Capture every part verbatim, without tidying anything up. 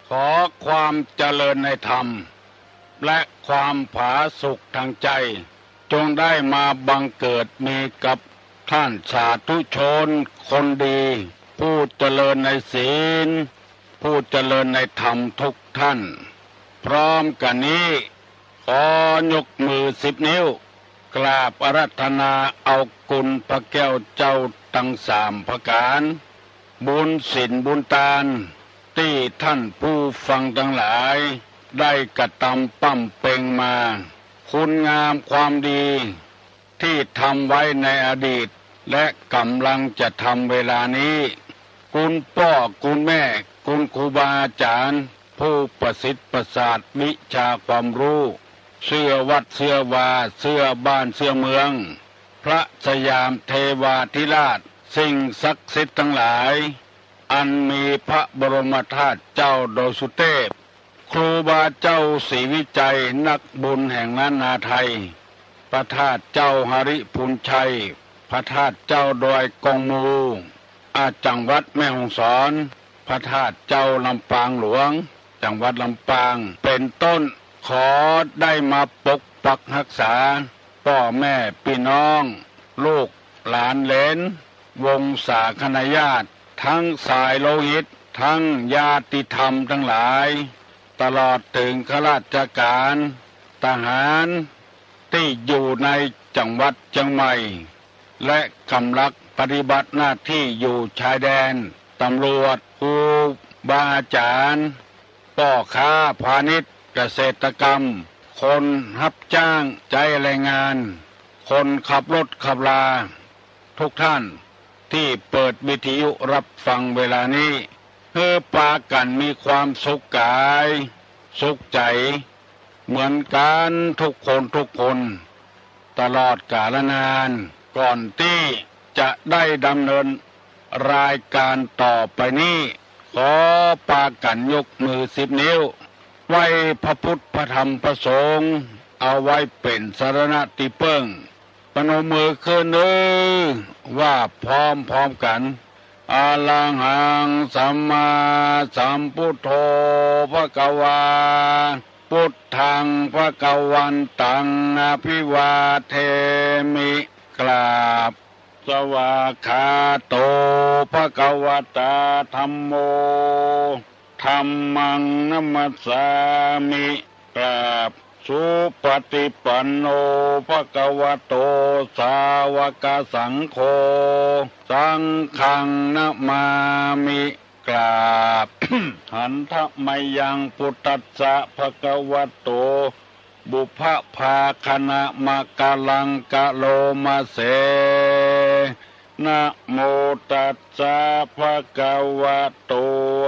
ขอความเจริญในธรรม และความผาสุกทางใจ จงได้มาบังเกิดมีกับท่านสาธุชนคนดี ผู้เจริญในศีล ผู้เจริญในธรรมทุกท่าน พร้อมกั๋นนี้ ขอยกมือสิบนิ้ว กราบอาราธนาเอาคุณพระแก้วเจ้าตังสามประก๋าน บุญศีลบุญตาน ตี้ท่านผู้ฟังตังหลาย ได้กระตำบำเพ็งมา คุณงามความดี ตี้ทำไว้ในอดีต และก๋ำลังจะทำเวลานี้ คุณป้อคุณแม่ คุณครูบาอาจ๋ารย์ ผู้ประสิทธิ์ประสาทวิชาความฮู้ เสื้อวัดเสื้อวา เสื้อบ้านเสื้อเมือง พระสยามเทวาธิราช สิ่งศักดิ์สิทธิ์ตังหลาย อันมีพระบรมธาตุเจ้าดอยสุเตพ ครูบาเจ้าศรีวิชัย นักบุญแห่งล้านนาไทย พระธาตุเจ้าหริภุญชัย พระธาตุเจ้าดอยกองมู อา จังหวัดแม่ฮ่องสอน พระธาตุเจ้าลำปางหลวง จังหวัดลำปาง เป๋นต้น ขอได้มาปกปักฮักษา ป้อแม่ปี้น้อง ลูกหลานเหลน วงศาคณาญาติ ตึงสายโลหิต ตึงญาติธรรมตังหลาย ตลอดเถิงข้าราชก๋าน ทหาร ตี้อยู่ในจังหวัดเจียงใหม่ และก๋ำลังปฏิบัติหน้าตี้อยู่ชายแดน ตำรวจ ครูบาอาจ๋ารย์ ป้อค้าพาณิชย์ เกษตรกรรม คนฮับจ้างใจ๊แรงงาน คนขับรถขับรา ทุกท่านตี้เปิดวิทยุฮับฟังเวลานี้ หื้อปากั๋นมีความสุขก๋าย สุขใจ๋ เหมือนกั๋นทุกคนทุกคน ตลอดกาลนาน ก่อนตี้จะได้ดำเนินรายก๋านต่อไปนี้ ขอปากั๋นยกมือสิบนิ้ว ไหว้พระพุทธพระธรรมพระสงฆ์ เอาไว้เป๋นสรณะตี้เปิ้ง ปนมมือขึ้นเน่อ ว่าพร้อมๆ กั๋น อะระหังสัมมาสัมพุทโธ ภะคะวา พุทธังภะคะวันตัง อะภิวาเทมิ กราบ สวากขาโต ภะคะวะตา ธัมโม ธัมมังนะมัสสามิ กราบ สุปะติปันโน ภะคะวะโต สาวะกะสังโฆ สังฆังนะมามิ กราบ หันทะมะยัง พุทธัสสะ ภะคะวะโต ปุพพะภาคะนะมะกะลังกะโลมะเส นะโมตัสสะ ภะคะวะโต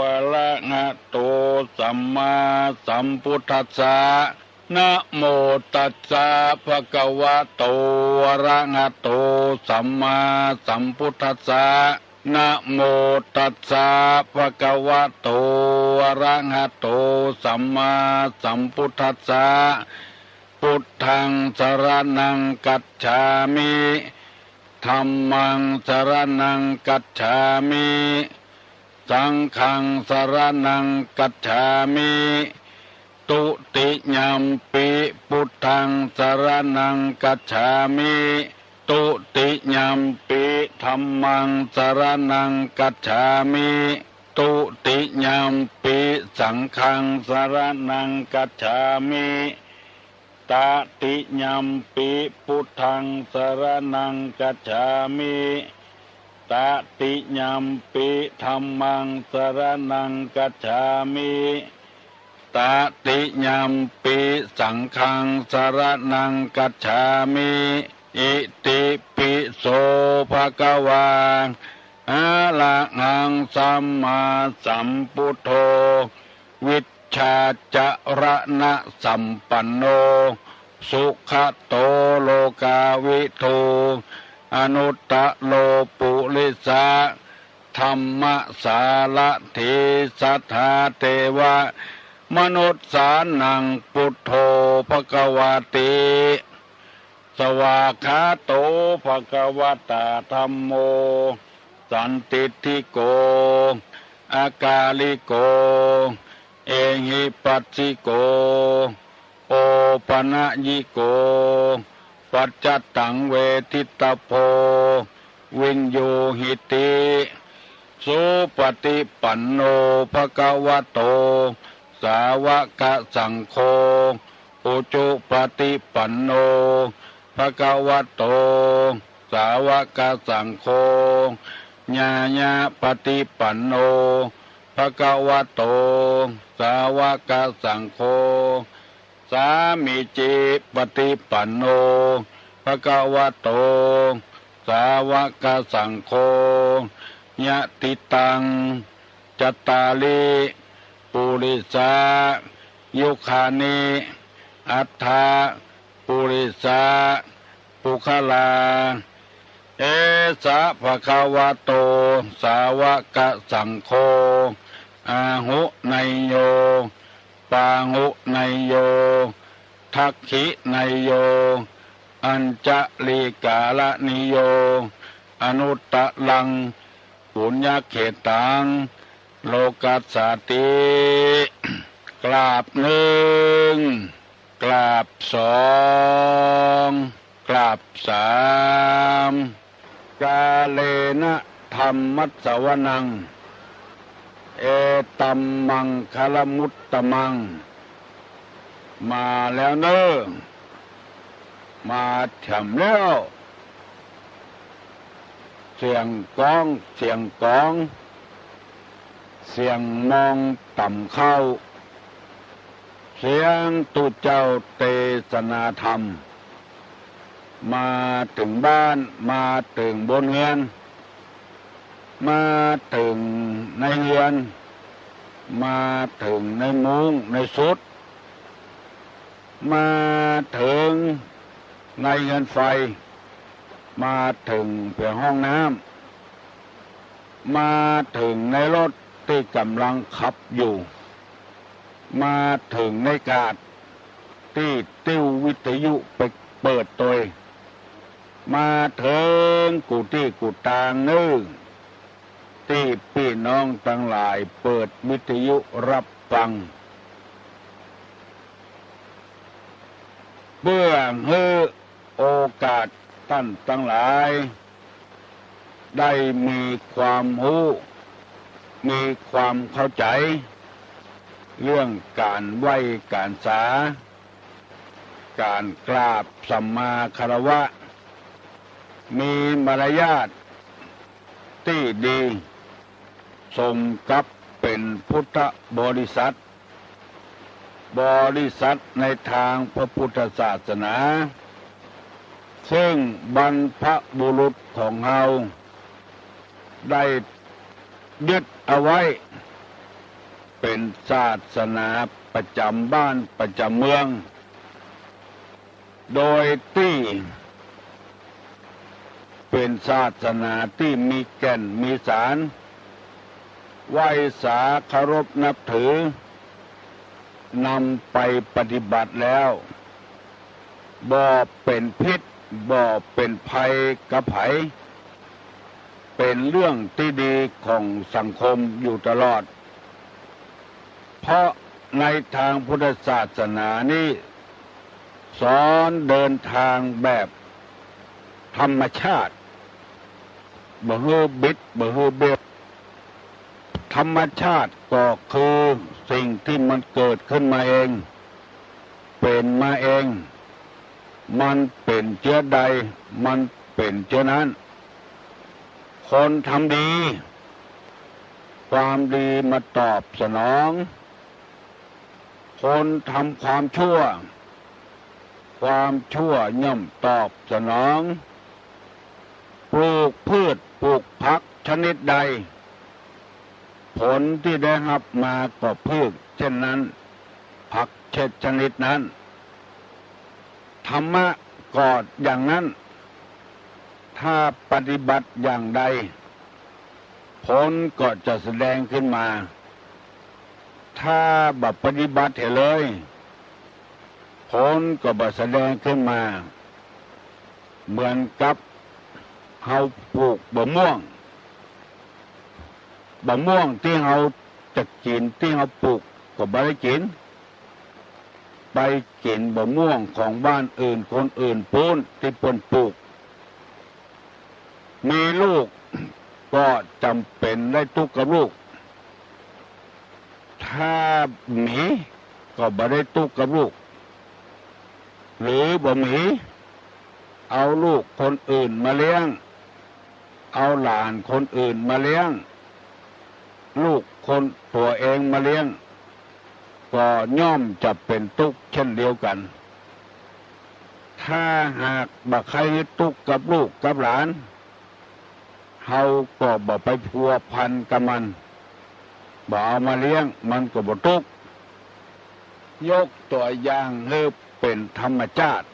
อะระหะโต สัมมาสัมพุทธัสสะ นะโมตัสสะ ภะคะวะโต อะระหะโต สัมมาสัมพุทธัสสะ นะโมตัสสะ ภะคะวะโต อะระหะโต สัมมาสัมพุทธัสสะ พุทธังสรณังคัจฉามิ ธัมมังสรณังคัจฉามิ สังฆังสรณังคัจฉามิ ตุติยัมปิ พุทธังสรณังคัจฉามิ ตุติยัมปิ ธัมมังสรณังคัจฉามิ ตุติยัมปิ สังฆังสรณังคัจฉามิ ตติยัมปิ พุทธังสรณังคัจฉามิ ตติยัมปิ ธัมมังสรณังคัจฉามิ ตติยัมปิ สังฆังสรณังคัจฉามิ อิติปิโส ภะคะวา อะระหังสัมมาสัมพุทโธ วิชชาจรณะสัมปันโน สุขะโต โลกาวิทู อนุตตะโร ปุริสะ ธัมมะสารถี สัทธา เทวะ มนุสสานัง พุทโธ ภะคะวาติ สวากขาโต ภะคะวะตา ธัมโม สันทิฏฐิโก อะกาลิโก เอหิปัสสิโก โอปะนะยิโก ปัจจตังเวทิตะโพ วิญญูหิติ สุปะติปันโน ภะคะวะโต สาวะกะสังโฆ อุจุปะติปันโน ภะคะวะโต สาวะกะสังโฆ ญาญาปะติปันโน ภะคะวะโต สาวะกะสังโฆ สามีจิปะติปันโน ภะคะวะโต สาวะกะสังโฆ ยะติตัง จัตตาริ ปุริสา ยุคานิ อัตถะ ปุริสา ปุคคลา เอสะ ภะคะวะโต สาวะกะสังโฆ อาหุเนยโย ปาหุเนยโย ทักขิเนยโย อัญชลีกาละนิโย อนุตตะรัง ปุญญะเขตัง โลกัสสาติ กราบนึ่ง กราบสอง กราบสาม กาเลนะธัมมัสสวนัง เอตัมมังคละมุตตะมัง มาแล้วเน่อ มาแถมแล้ว เสียงก้อง เสียงกอง เสียงมองต่ำเข้า เสียงตุ๊เจ้าเตสนาธรรม มาเถิงบ้าน มาเถิงบนเฮือน มาเถิงในเฮือน มาเถิงในมุ้งในสุด มาเถิงในเฮือนไฟ มาเถิงแผงห้องน้ำ มาเถิงในรถตี้ก่ำลังขับอยู่ มาเถิงในกาดตี้ติ้ววิทยุไปเปิดตวย มาเถิงกู้ตี้กู้ตางเน่อ ตี้ปี้น้องตังหลายเปิดวิทยุฮับฟัง เปื้อหื้อโอกาสต้านตังหลาย ได้มีความฮู้ มีความเข้าใจ๋ เรื่องก๋านไหว้ก๋านสา ก๋านกราบสัมมาคารวะ มีมารยาทตี้ดี สมกับเป๋นพุทธบริษัท บริษัทในตางพระพุทธศาสนา ซึ่งบรรพบุรุษของเฮาได้ยึดเอาไว้ เป๋นศาสนาประจ๋ำบ้านประจ๋ำเมือง โดยตี้เป๋นศาสนาตี้มีแก่นมีสาร ไหว้สาเคารพนับถือ นำไปปฏิบัติแล้ว บ่เป๋นพิษ บ่เป๋นภัยกับใผ เป๋นเรื่องตี้ดีของสังคมอยู่ตลอด เพราะในตางพุทธศาสนานี้ สอนเดินตางแบบธรรมชาติ บ่หื้อบิด บ่หื้อเบี้ยว ธรรมชาติก็คือสิ่งตี้มันเกิดขึ้นมาเอง เป๋นมาเอง มันเป๋นเจื้อใด มันเป๋นเจื้อนั้น คนทำดี ความดีมาตอบสนอง คนทำความชั่ว ความชั่วย่อมตอบสนอง ปลูกพืชปลูกผักชนิดใด ผลตี้ได้ฮับมาก็พืชเช่นนั้น ผักเช่นชนิดนั้น ธรรมะก็อย่างนั้น ถ้าปฏิบัติอย่างใด ผลก็จะแสดงขึ้นมา ถ้าบ่ปฏิบัติเหียเลย ผลก็บ่แสดงขึ้นมา เหมือนกับเฮาปลูกบ่าม่วง บ่าม่วงตี้เฮาจะกิ๋นตี้เฮาปลูก ก็บ่ได้กิ๋น ไปกิ๋นมะม่วงของบ้านอื่นคนอื่นปู๊นตี้เปิ้นปลูก มีลูกก็จ๋ำเป๋นได้ตุ๊กกับลูก ถ้ามีก็บ่ได้ตุ๊กกับลูก หรือบ่มี เอาลูกคนอื่นมาเลี้ยง เอาหลานคนอื่นมาเลี้ยง ลูกคนตั๋วเองมาเลี้ยง ก็ย่อมจะเป๋นตุ๊กเช่นเดียวกั๋น ถ้าหากบ่ใค่ตุ๊กกับลูกกับหลาน เฮาก็บ่ไปพัวพันกับมัน บ่เอามาเลี้ยง มันก็บ่ตุ๊ก ยกตั๋วอย่างหื้อเป๋นธรรมจาติ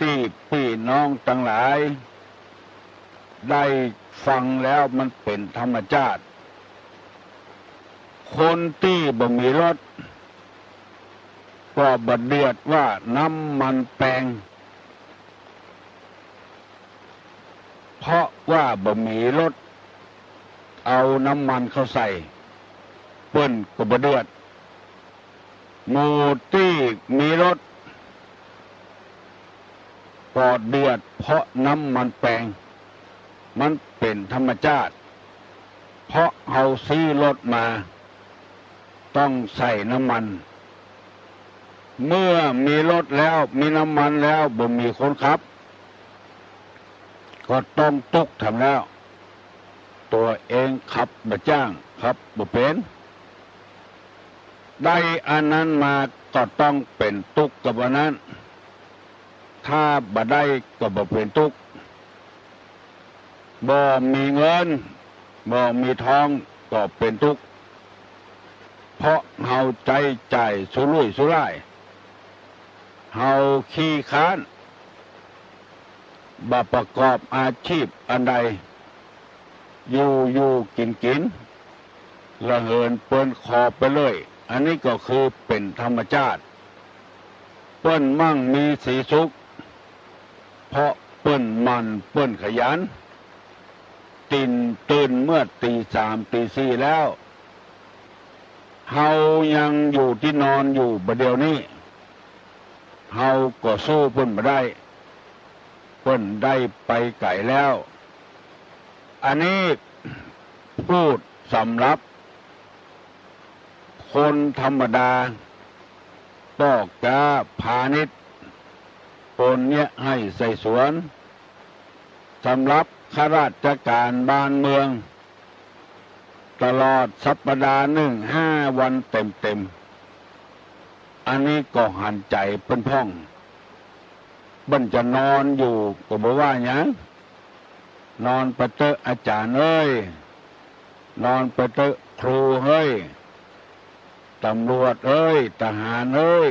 ตี้ปี้น้องตังหลายได้ฟังแล้วมันเป๋นธรรมจาติ คนตี้บ่มีรถ ก็บ่เดือดว่าน้ำมันแปง เพราะว่าบ่มีรถเอาน้ำมันเข้าใส่ เปิ้นก็บ่เดือด หมู่ตี้มีรถ ก็เดือดเพราะน้ำมันแปง มันเป๋นธรรมจาติ เพราะเฮาซื้อรถมา ต้องใส่น้ำมัน เมื่อมีรถแล้ว มีน้ำมันแล้ว บ่มีคนขับ ก็ต้องตุ๊กแถมแล้ว ตั๋วเองขับบ่จ้าง ขับบ่เป๋น ได้อันนั้นมาก็ต้องเป๋นตุ๊กกับอันนั้น ถ้าบ่ได้ก็บ่เป๋นตุ๊ก บ่มีเงิน บ่มีทองก็เป๋นตุ๊ก เพราะเฮาใจ๊จ่ายสุรุ่ยสุร่าย เฮาขี้คร้าน บ่ประกอบอาชีพอันใด อยู่อยู่กิ๋นกิ๋น ละเหินเปินขอบไปเลย อันนี้ก็คือเป๋นธรรมจาติ เปิ้นมั่งมีสีสุข เพราะเปิ้นหมั่นเปิ้นขยัน ตื่น ตื่นเมื่อตี๋สามตี๋สี่แล้ว เฮายังอยู่ตี้นอนอยู่บ่าเดี่ยวนี้ เฮาก็สู้เปิ้นบ่ได้ เปิ้นได้ไปไก๋แล้ว อันนี้พูดสำหรับคนธรรมดา ป้อก๊าพาณิชย์ คนเยียะไฮ่ใส่สวน สำหรับข้าราชก๋านบ้านเมือง ตลอดสัปดาห์นึ่งห้าวันเต๋มๆ อันนี้ก็หันใจ๋เปิ้นพ่อง เปิ้นจะนอนอยู่ก็บ่ว่าหยัง นอนไปเต๊อะอาจ๋ารย์เอ้ย นอนไปเต๊อะครูเฮ้ย ต๋ำรวจเอ้ย ทหารเอ้ย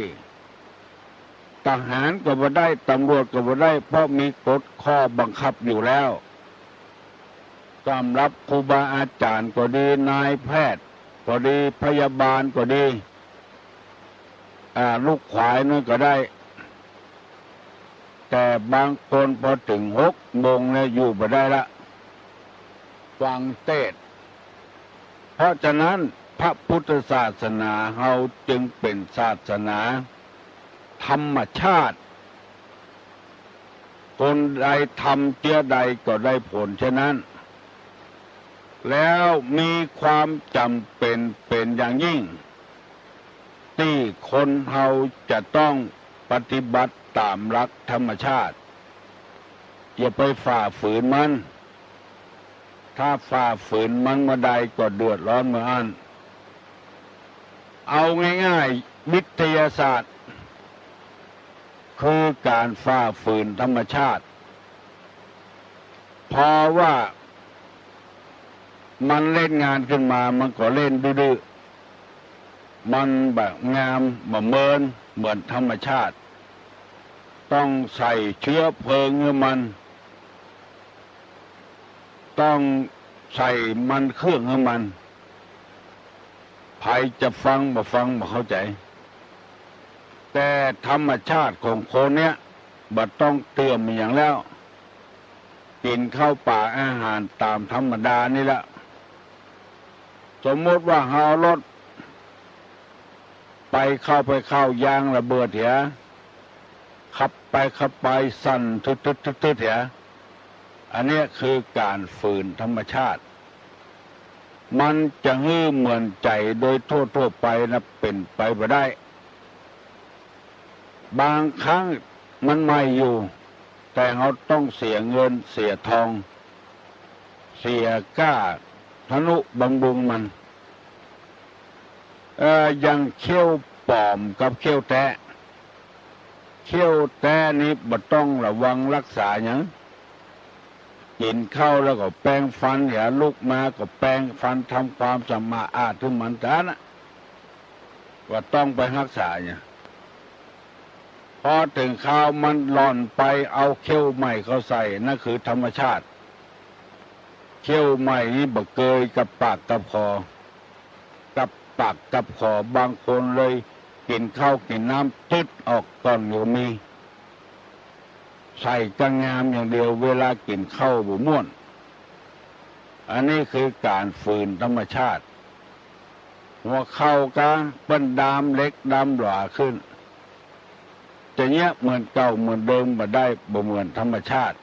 ทหารก็บ่ได้ ต๋ำรวจก็บ่ได้ เพราะมีกฎข้อบังคับอยู่แล้ว สำหรับครูบาอาจ๋ารย์ก็ดี นายแพทย์ก็ดี พยาบาลก็ดี อ่า ลูกขวายนั่นก็ได้ แต่บางคนพอเถิงหกโมงแล้วอยู่บ่ได้ละ ฟังเตสน์ เพราะฉะนั้นพระพุทธศาสนาเฮาจึงเป๋นศาสนาธรรมชาติ คนใดทำเจื้อใดก็ได้ผลเช่นนั้น แล้วมีความจ๋ำเป๋นเป๋นอย่างยิ่ง ตี้คนเฮาจะต้องปฏิบัติต๋ามหลักธรรมชาติ อย่าไปฝ่าฝืนมัน ถ้าฝ่าฝืนมันเมื่อใดก็เดือดร้อนเมื่ออั้น เอาง่ายๆ วิทยาศาสตร์ คือก๋านฝ่าฝืนธรรมชาติ เพราะว่ามันเล่นงานขึ้นมา มันก็เล่นดื้อๆ มันบ่งามบ่เมินเหมือนธรรมชาติ ต้องใส่เชื้อเพลิงหื้อมัน ต้องใส่มันเครื่องหื้อมัน ใผจะฟังบ่ฟังบ่เข้าใจ๋ แต่ธรรมชาติของคนเนี้ยบ่ต้องเติมอะหยังแล้ว กิ๋นข้าวป๋าอาหารต๋ามธรรมดานี่แหละ สมมติว่าเฮาเอารถ ไปเข้าไปเข้า ยางระเบิดเหีย ขับไปขับไปสั่นตึดๆๆๆเหีย อันเนี้ยคือก๋านฝืนธรรมชาติ มันจะหื้อเหมือนใจ๋โดยทั่วๆ ไปนะ เป๋นไปบ่ได้ บางครั้งมันใหม่อยู่ แต่เฮาต้องเสียเงินเสียทอง เสียก้าทะนุบำรุงมัน เอ่อ อย่างเขี้ยวป๋อมกับเขี้ยวแต๊ เขี้ยวแต๊นี่บ่ต้องระวังฮักษาหยัง กิ๋นข้าวแล้วก็แปรงฟันเหีย ลุกมาก็แปรงฟัน ทำความสะอาดหื้อมันตะนะ บ่ต้องไปฮักษาหยัง พอเถิงคราวมันหล่อนไปเอาเขี้ยวใหม่เข้าใส่ นั่นคือธรรมชาติ เขี้ยวใหม่นี่บ่เกยกับปากกับคอ กับปากกับคอ บางคนเลยกิ๋นข้าวกิ๋นน้ำจึ๊ดออกก่อนก็มี ใส่ก้างงามอย่างเดียว เวลากิ๋นข้าวบ่ม่วน อันนี้คือก๋านฝืนธรรมชาติ หัวเข่าก็เปิ้นดามเหล็กดามหลาขึ้น จะเยียะเหมือนเก่าเหมือนเดิมบ่ได้ บ่เหมือนธรรมชาติ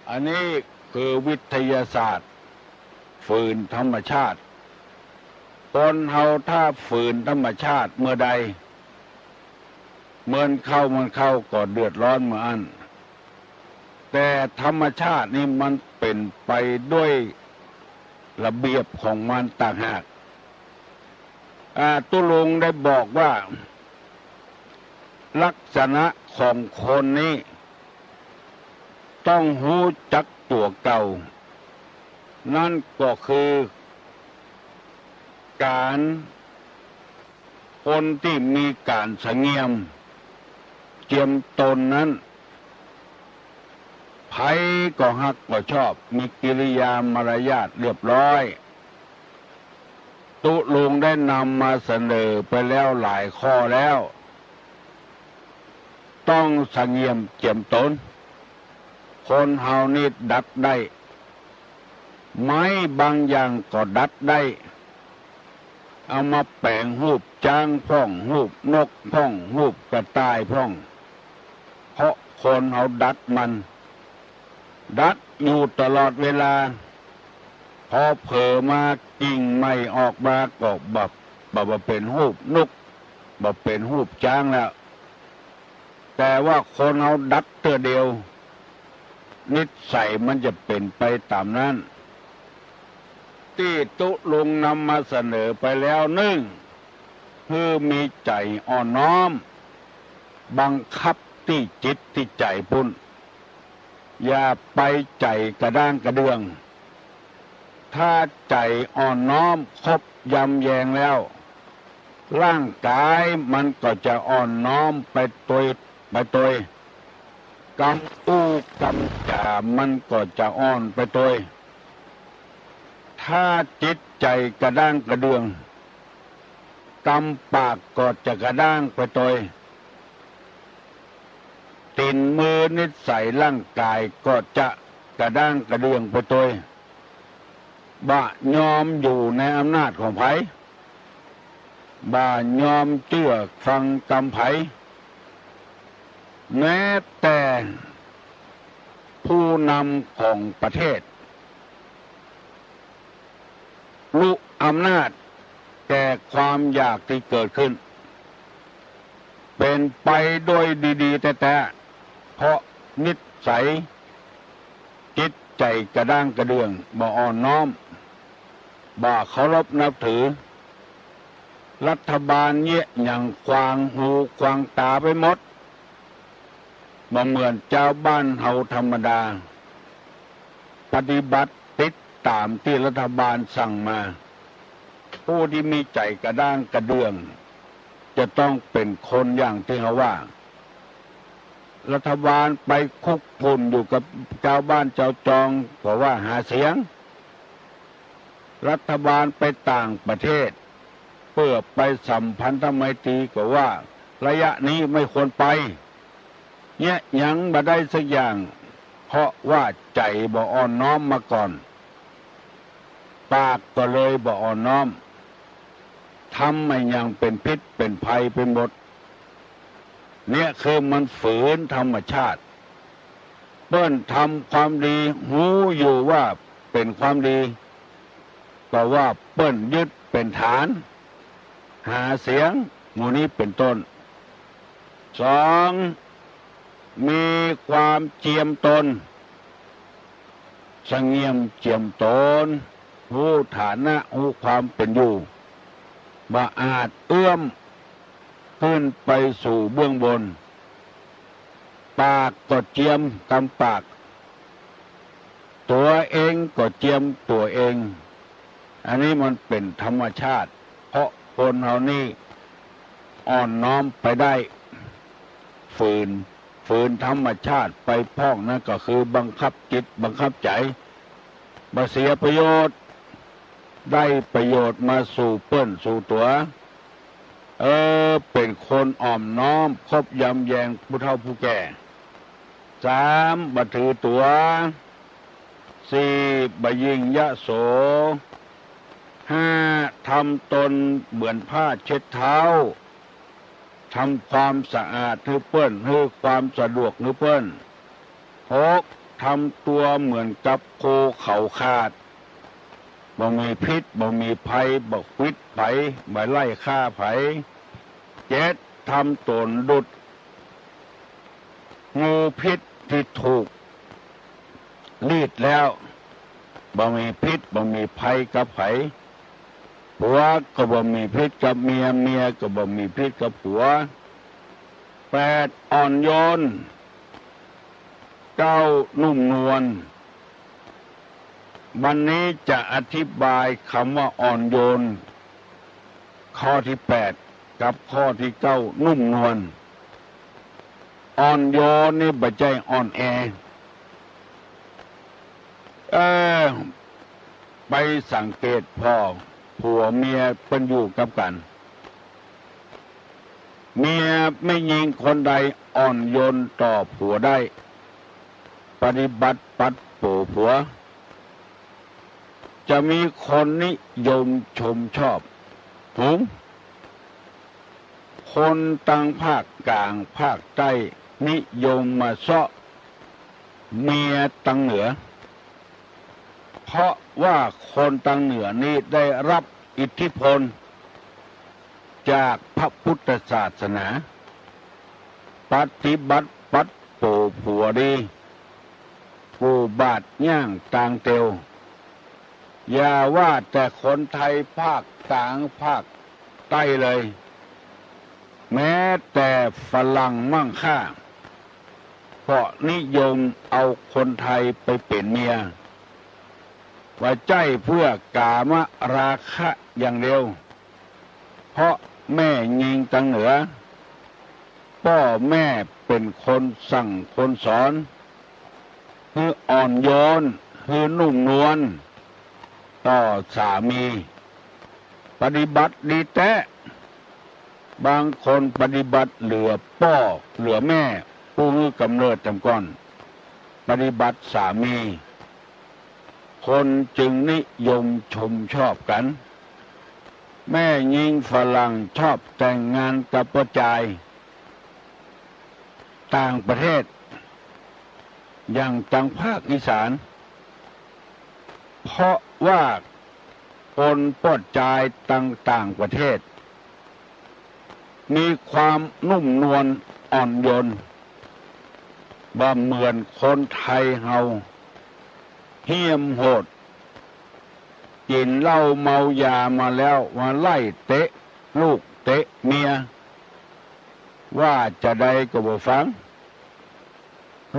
อันนี้คือวิทยาศาสตร์ ฝืนธรรมชาติ คนเฮาถ้าฝืนธรรมชาติเมื่อใด เหมือนเข้าเหมือนเข้าก็เดือดร้อนเมื่ออั้น แต่ธรรมชาตินี่มันเป๋นไปด้วยระเบียบของมันต่างหาก อ่า ตุ๊ลุงได้บอกว่า ลักษณะของคนนี้ ต้องฮู้จักตั๋วเก่า นั่นก็คือก๋าน คนตี้มีก๋านสะเงียม เจียมตนนั้น ใผก็ฮักก็ชอบ มีกิริยามารยาทเรียบร้อย ตุ๊ลุงได้นำมาเสนอไปแล้วหลายข้อแล้ว ต้องสะเงียมเจียมตน คนเฮานี่ดัดได้ ไม้บางอย่างก็ดัดได้ เอามาแป๋งฮูปจ๊างพ่อง ฮูปนกพ่อง ฮูปกระต่ายพ่อง เพราะคนเฮาดัดมัน ดัดอยู่ตลอดเวลา พอเผลอมากิ่งใหม่ออกมาก็บ่ บ่ บ่เป๋นฮูปนก บ่เป๋นฮูปจ๊างแล้ว แต่ว่าคนเฮาดัดเตื้อเดียว นิสัยมันจะเป๋นไปต๋ามนั้น ตี้ตุ๊ลุงนำมาเสนอไปแล้ว นึ่ง หื้อมีใจ๋อ่อนน้อม บังคับตี้จิตตี้ใจ๋ปุ้น อย่าไปใจ๋กระด้างกระเดื่อง ถ้าใจ๋อ่อนน้อมคบยำแยงแล้ว ร่างก๋ายมันก็จะอ่อนน้อมไปตวย ไปตวย กำอู้กำจ๋ามันก็จะอ่อนไปตวย ถ้าจิตใจ๋กระด้างกระเดื่อง กำปากก็จะกระด้างไปตวย ตี๋นมือนิสัยร่างก๋ายก็จะกระด้างกระเดื่องไปตวย บ่ยอมอยู่ในอำนาจของใผ บ่ยอมเจื้อฟังกำใผ แม้แต่ผู้นำของประเทศ ลุอำนาจแก่ความอยากตี้เกิดขึ้น เป๋นไปโดยดีๆ แต๊ๆ เพราะนิสัยจิตใจ๋กระด้างกระเดื่อง บ่อ่อนน้อม บ่เคารพนับถือ รัฐบาลเยียะหยังขวางหูขวางต๋าไปหมด บ่เหมือนจาวบ้านเฮาธรรมดา ปฏิบัติติดต๋ามตี้รัฐบาลสั่งมา ผู้ตี้มีใจ๋กระด้างกระเดื่อง จะต้องเป๋นคนอย่างตี้เฮาว่า รัฐบาลไปคุกกุ่นอยู่กับจาวบ้านจาวจอง เพราะว่าหาเสียง รัฐบาลไปต่างประเทศ เปื้อไปสัมพันธไมตรีก็ว่า ระยะนี้ไม่ควรไป เยียะหยังบ่ได้สักอย่าง เพราะว่าใจ๋บ่อ่อนน้อมมาก่อน ปากก็เลยบ่อ่อนน้อม ท ทำอะหยังเป๋นพิษเป๋นภัยไปหมด เนี่ยคือมันฝืนธรรมชาติ เปิ้นทำความดี ฮู้อยู่ว่าเป๋นความดี ก็ว่าเปิ้นยึดเป๋นฐาน หาเสียง หมู่นี้เป๋นต้น สอง มีความเจียมตน สะเงี่ยมเจียมตน ฮู้ฐานะ ฮู้ความเป๋นอยู่ บ่อาจเอื้อมขึ้นไปสู่เบื้องบน ปากก็เจียมกำปาก ตั๋วเองก็เจียมตั๋วเอง อันนี้มันเป๋นธรรมชาติ เพราะคนเฮานี่อ่อนน้อมไปได้ ฝืน ฝืนธรรมชาติไปพ่อง นั่นก็คือบังคับจิตบังคับใจ๋ บ่เสียประโยชน์ ได้ประโยชน์มาสู่เปิ้นสู่ตั๋ว เออ เป๋นคนอ่อนน้อม คบยำแยงผู้เฒ่าผู้แก่ สาม บ่ถือตั๋ว สี่ บ่ยิ่งยโส ห้า ทำตนเหมือนผ้าเช็ดเท้า ทำความสะอาดหื้อเปิ้น หื้อความสะดวกหื้อเปิ้น หก ทำตั๋วเหมือนกับโคเขาขาด บ่มีพิษ บ่มีภัย บ่ขวิดใผ บ่ไล่ฆ่าใผ เจ็ด ทำต๋นดุจ งูพิษตี้ถูกลีดแล้ว บ่มีพิษ บ่มีภัยกับใผ ผัวก็บ่มีพิษกับเมีย เมียก็บ่มีพิษกับผัว แปด อ่อนโยน เก้า นุ่มนวล วันนี้จะอธิบายกำว่าอ่อนโยน ข้อตี้แปด กับข้อตี้เก้า นุ่มนวล อ่อนโยนนี่บ่ใจ้อ่อนแอ เออ ไปสังเกตผ่อ ผัวเมียเปิ้นอยู่กับกั๋น เมียแม่ญิงคนใดอ่อนโยนต่อผัวได้ ปฏิบัติปัดโป๋ผัว จะมีคนนิยมชมชอบสูง คนตังภาคกลางภาคใต้นิยมมาเซาะเมียตังเหนือ เพราะว่าคนตังเหนือนี้ได้ฮับอิทธิพลจากพระพุทธศาสนา ปฏิบัติปัดโป๋ผัวดี กู้บาตรย่างตางเตียว อย่าว่าแต่คนไทยภาคกลางภาคใต้เลย แม้แต่ฝรั่งมั่งค่า ก็นิยมเอาคนไทยไปเป๋นเมีย บ่ใจ้เพื่อกามราคะอย่างเดียว เพราะแม่ญิงตังเหนือ ป้อแม่เป๋นคนสั่งคนสอน หื้ออ่อนโยน หื้อนุ่มนวล ต่อสามี ปฏิบัติดีแต๊ บางคนปฏิบัติเหลือป้อเหลือแม่ ผู้หื้อกำเนิดจำก่อน ปฏิบัติสามี คนจึงนิยมชมชอบกั๋น แม่ญิงฝรั่งชอบแต่งงานกับป้อจาย ต่างประเทศ อย่างตังภาคอีสาน เพราะว่าคนป้อจายตังต่างประเทศ มีความนุ่มนวลอ่อนโยน บ่เหมือนคนไทยเฮา เหี้ยมโหด กิ๋นเหล้าเมายามาแล้ว มาไล่เตะลูกเตะเมีย ว่าจาใดก็บ่ฟัง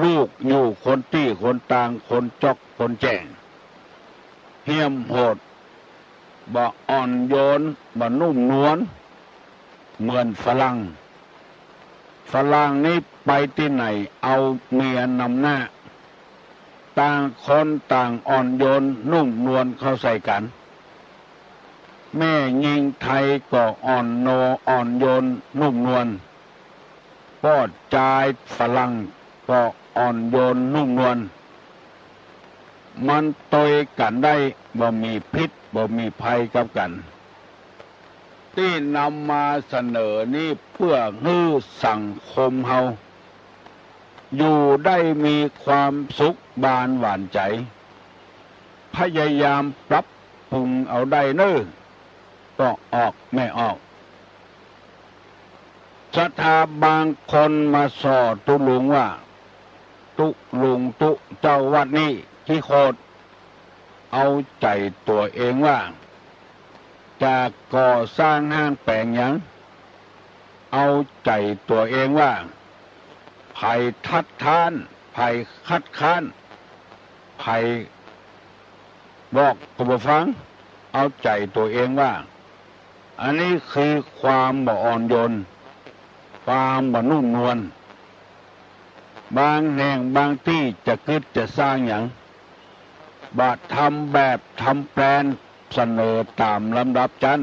ลูกอยู่คนตี้คนตาง คนจ๊อกคนแจ้ง เหี้ยมโหด บ่อ่อนโยน บ่นุ่มนวล เหมือนฝรั่ง ฝรั่งนี่ไปตี้ไหนเอาเมียนำหน้า ต่างคนต่างอ่อนโยนนุ่มนวลเข้าใส่กั๋น แม่ญิงไทยก็อ่อนโน อ่อนโยนนุ่มนวล ป้อจายฝรั่งก็อ่อนโยนนุ่มนวล มันตวยกั๋นได้ บ่มีพิษ บ่มีภัยกับกั๋น ตี้นำมาเสนอนี้เปื้อหื้อสังคมเฮาอยู่ได้มีความสุขบานหวานใจ๋ พยายามปรับปรุงเอาได้เน่อ ป้อออกแม่ออก ศรัทธาบางคนมาส่อตุ๊ลุงว่า ตุ๊ลุงตุ๊เจ้าวัดนี้ขี้โขด เอาใจ๋ตั๋วเองว่า จะก่อสร้างห้างแป๋งหยัง เอาใจ๋ตั๋วเองว่า ใผคัดค้าน ใผคัดค้าน ใผบอกก็บ่ฟัง เอาใจ๋ตั๋วเองว่า อันนี้คือความบ่อ่อนโยน ความบ่นุ่มนวล บางแห่งบางตี้จะกึ๊ดจะสร้างหยัง บ่ทำแบบทำแปลนเสนอต๋ามลำดับจั๊น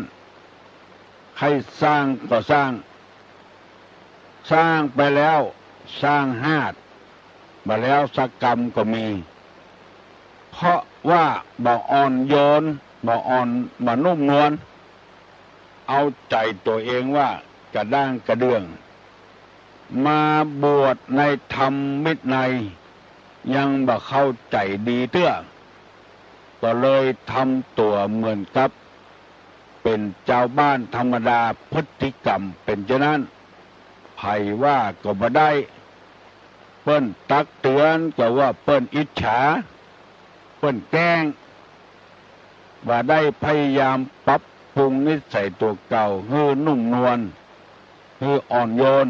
ใค่สร้างก็สร้าง สร้างไปแล้วสร้างฮาด บ่แล้วสักกำก็มี เพราะว่าบ่อ่อนโยน บ่อ่อน บ่นุ่มนวล เอาใจ๋ตั๋วเองว่ากระด้างกระเดื่อง มาบวชในธรรมวินัยยังบ่เข้าใจ๋ดีเตื้อ ก็เลยทำตั๋วเหมือนกับเป๋นจาวบ้านธรรมดา พฤติกรรมเป๋นจานั้น ใผว่าก็บ่ได้ เปิ้นตักเตือนก็ว่าเปิ้นอิจฉา เปิ้นแกล้ง บ่ได้พยายามปรับปรุงนิสัยตั๋วเก่าหื้อนุ่มนวล หื้ออ่อนโยน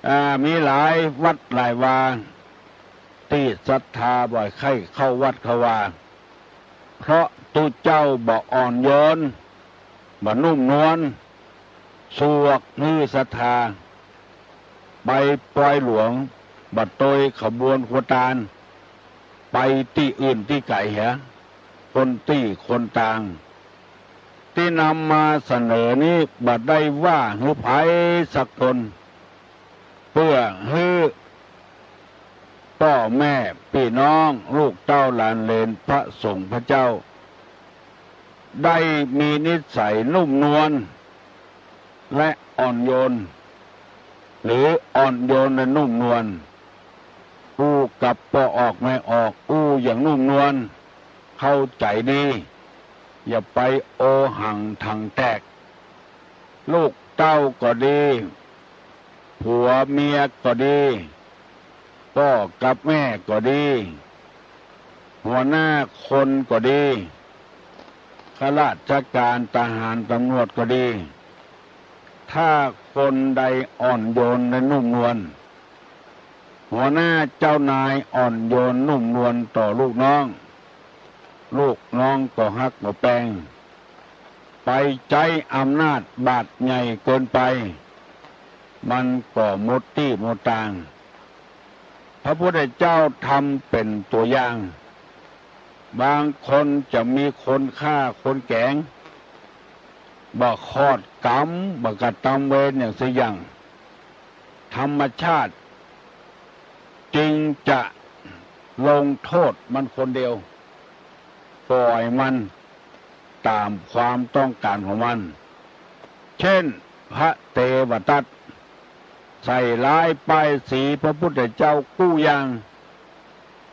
อ่า มีหลายวัดหลายวา ตี้ศรัทธาบ่ใค่เข้าวัดเข้าวา เพราะตุ๊เจ้าบ่อ่อนโยน บ่นุ่มนวล สวกหื้อศรัทธา ไปปอยหลวง บ่โตยขบวนครัวตาน ไปตี้อื่นตี้ไก๋เหีย คนตี้คนตาง ตี้นำมาเสนอนี้บ่ได้ว่าหื้อใผสักคน เปื้อหื้อป้อแม่ปี้น้องลูกเต้าหลานเหลนพระสงฆ์พระเจ้า ได้มีนิสัยนุ่มนวล และอ่อนโยน หรืออ่อนโยนและนุ่มนวล อู้กับป้อออกแม่ออก อู้อย่างนุ่มนวล เข้าใจ๋ดี อย่าไปโอหังถังแตก ลูกเต้าก็ดี ผัวเมียก็ดี ป้อกับแม่ก็ดี หัวหน้าคนก็ดี ข้าราชก๋าน ทหาร ต๋ำรวจก็ดี ถ้าคนใดอ่อนโยนและนุ่มนวล หัวหน้าเจ้านายอ่อนโยนนุ่มนวลต่อลูกน้อง ลูกน้องก็ฮักบ่แปง ไปใจ๊อำนาจบาดใหญ่เกินไป มันก็หมดตี้หมดตาง พระพุทธเจ้าทำเป๋นตั๋วอย่าง บางคนจะมีคนฆ่าคนแก๋ง บ่ขอดกรรม บ่กระตำเวรอย่างสักอย่าง ธรรมชาติจึงจะลงโต้ษมันคนเดียว ป่อยมันต๋ามความต้องก๋านของมัน เจ้นพระเตวทัต ใส่ร้ายป้ายสีพระพุทธเจ้ากู้อย่าง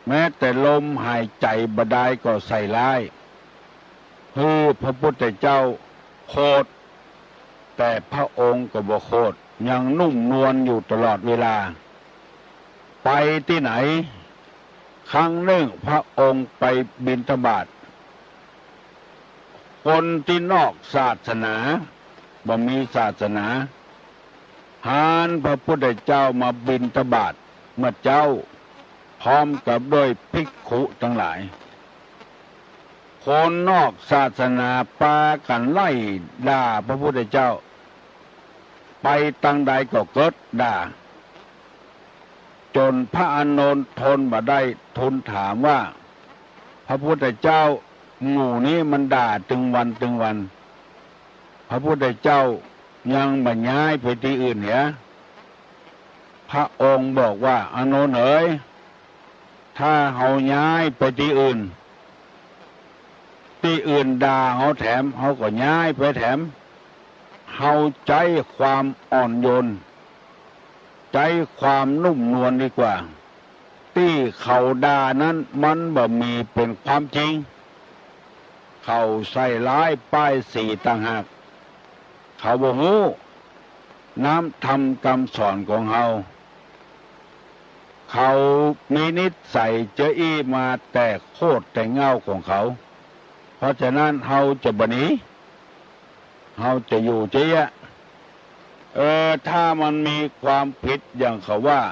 แม้แต่ลมหายใจ๋บ่ดายก็ใส่ร้าย หื้อพระพุทธเจ้าโขด แต่พระองค์ก็บ่โขด ยังนุ่มนวลอยู่ตลอดเวลา ไปตี้ไหน ครั้งนึ่งพระองค์ไปบิณฑบาต คนตี้นอกศาสนา บ่มีศาสนา หันพระพุทธเจ้ามาบิณฑบาตเมื่อเจ๊า พร้อมกับด้วยภิกขุตังหลาย คนนอกศาสนาปากั๋นไล่ด่าพระพุทธเจ้า ไปตางใดก็เกิดด่า จ๋นพระอานนท์ทนบ่ได้ ทูลถามว่า พระพุทธเจ้า หมู่นี้มันด่าตึงวันตึงวัน พระพุทธเจ้ายังบ่ย้ายไปตี้อื่นเหีย พระองค์บอกว่า อานนท์เอ๋ย ถ้าเฮาย้ายไปตี้อื่น ตี้อื่นด่าเฮาแถม เฮาก็ย้ายไปแถม เฮาใจ๊ความอ่อนโยน ใจ๊ความนุ่มนวลดีกว่า ตี้เขาด่านั้นมันบ่มีเป๋นความจริง เขาใส่ร้ายป้ายสีต่างหาก เขาบ่ฮู้น้ำธรรมกำสอนของเฮา เขามีนิสัยจะอี้มาแต่โคตรแต่เหง้าของเขา เพราะฉะนั้นเฮาจะบ่หนี เฮาจะอยู่เจ๊ยะ เออ ถ้ามันมีความผิดอย่างเขาว่า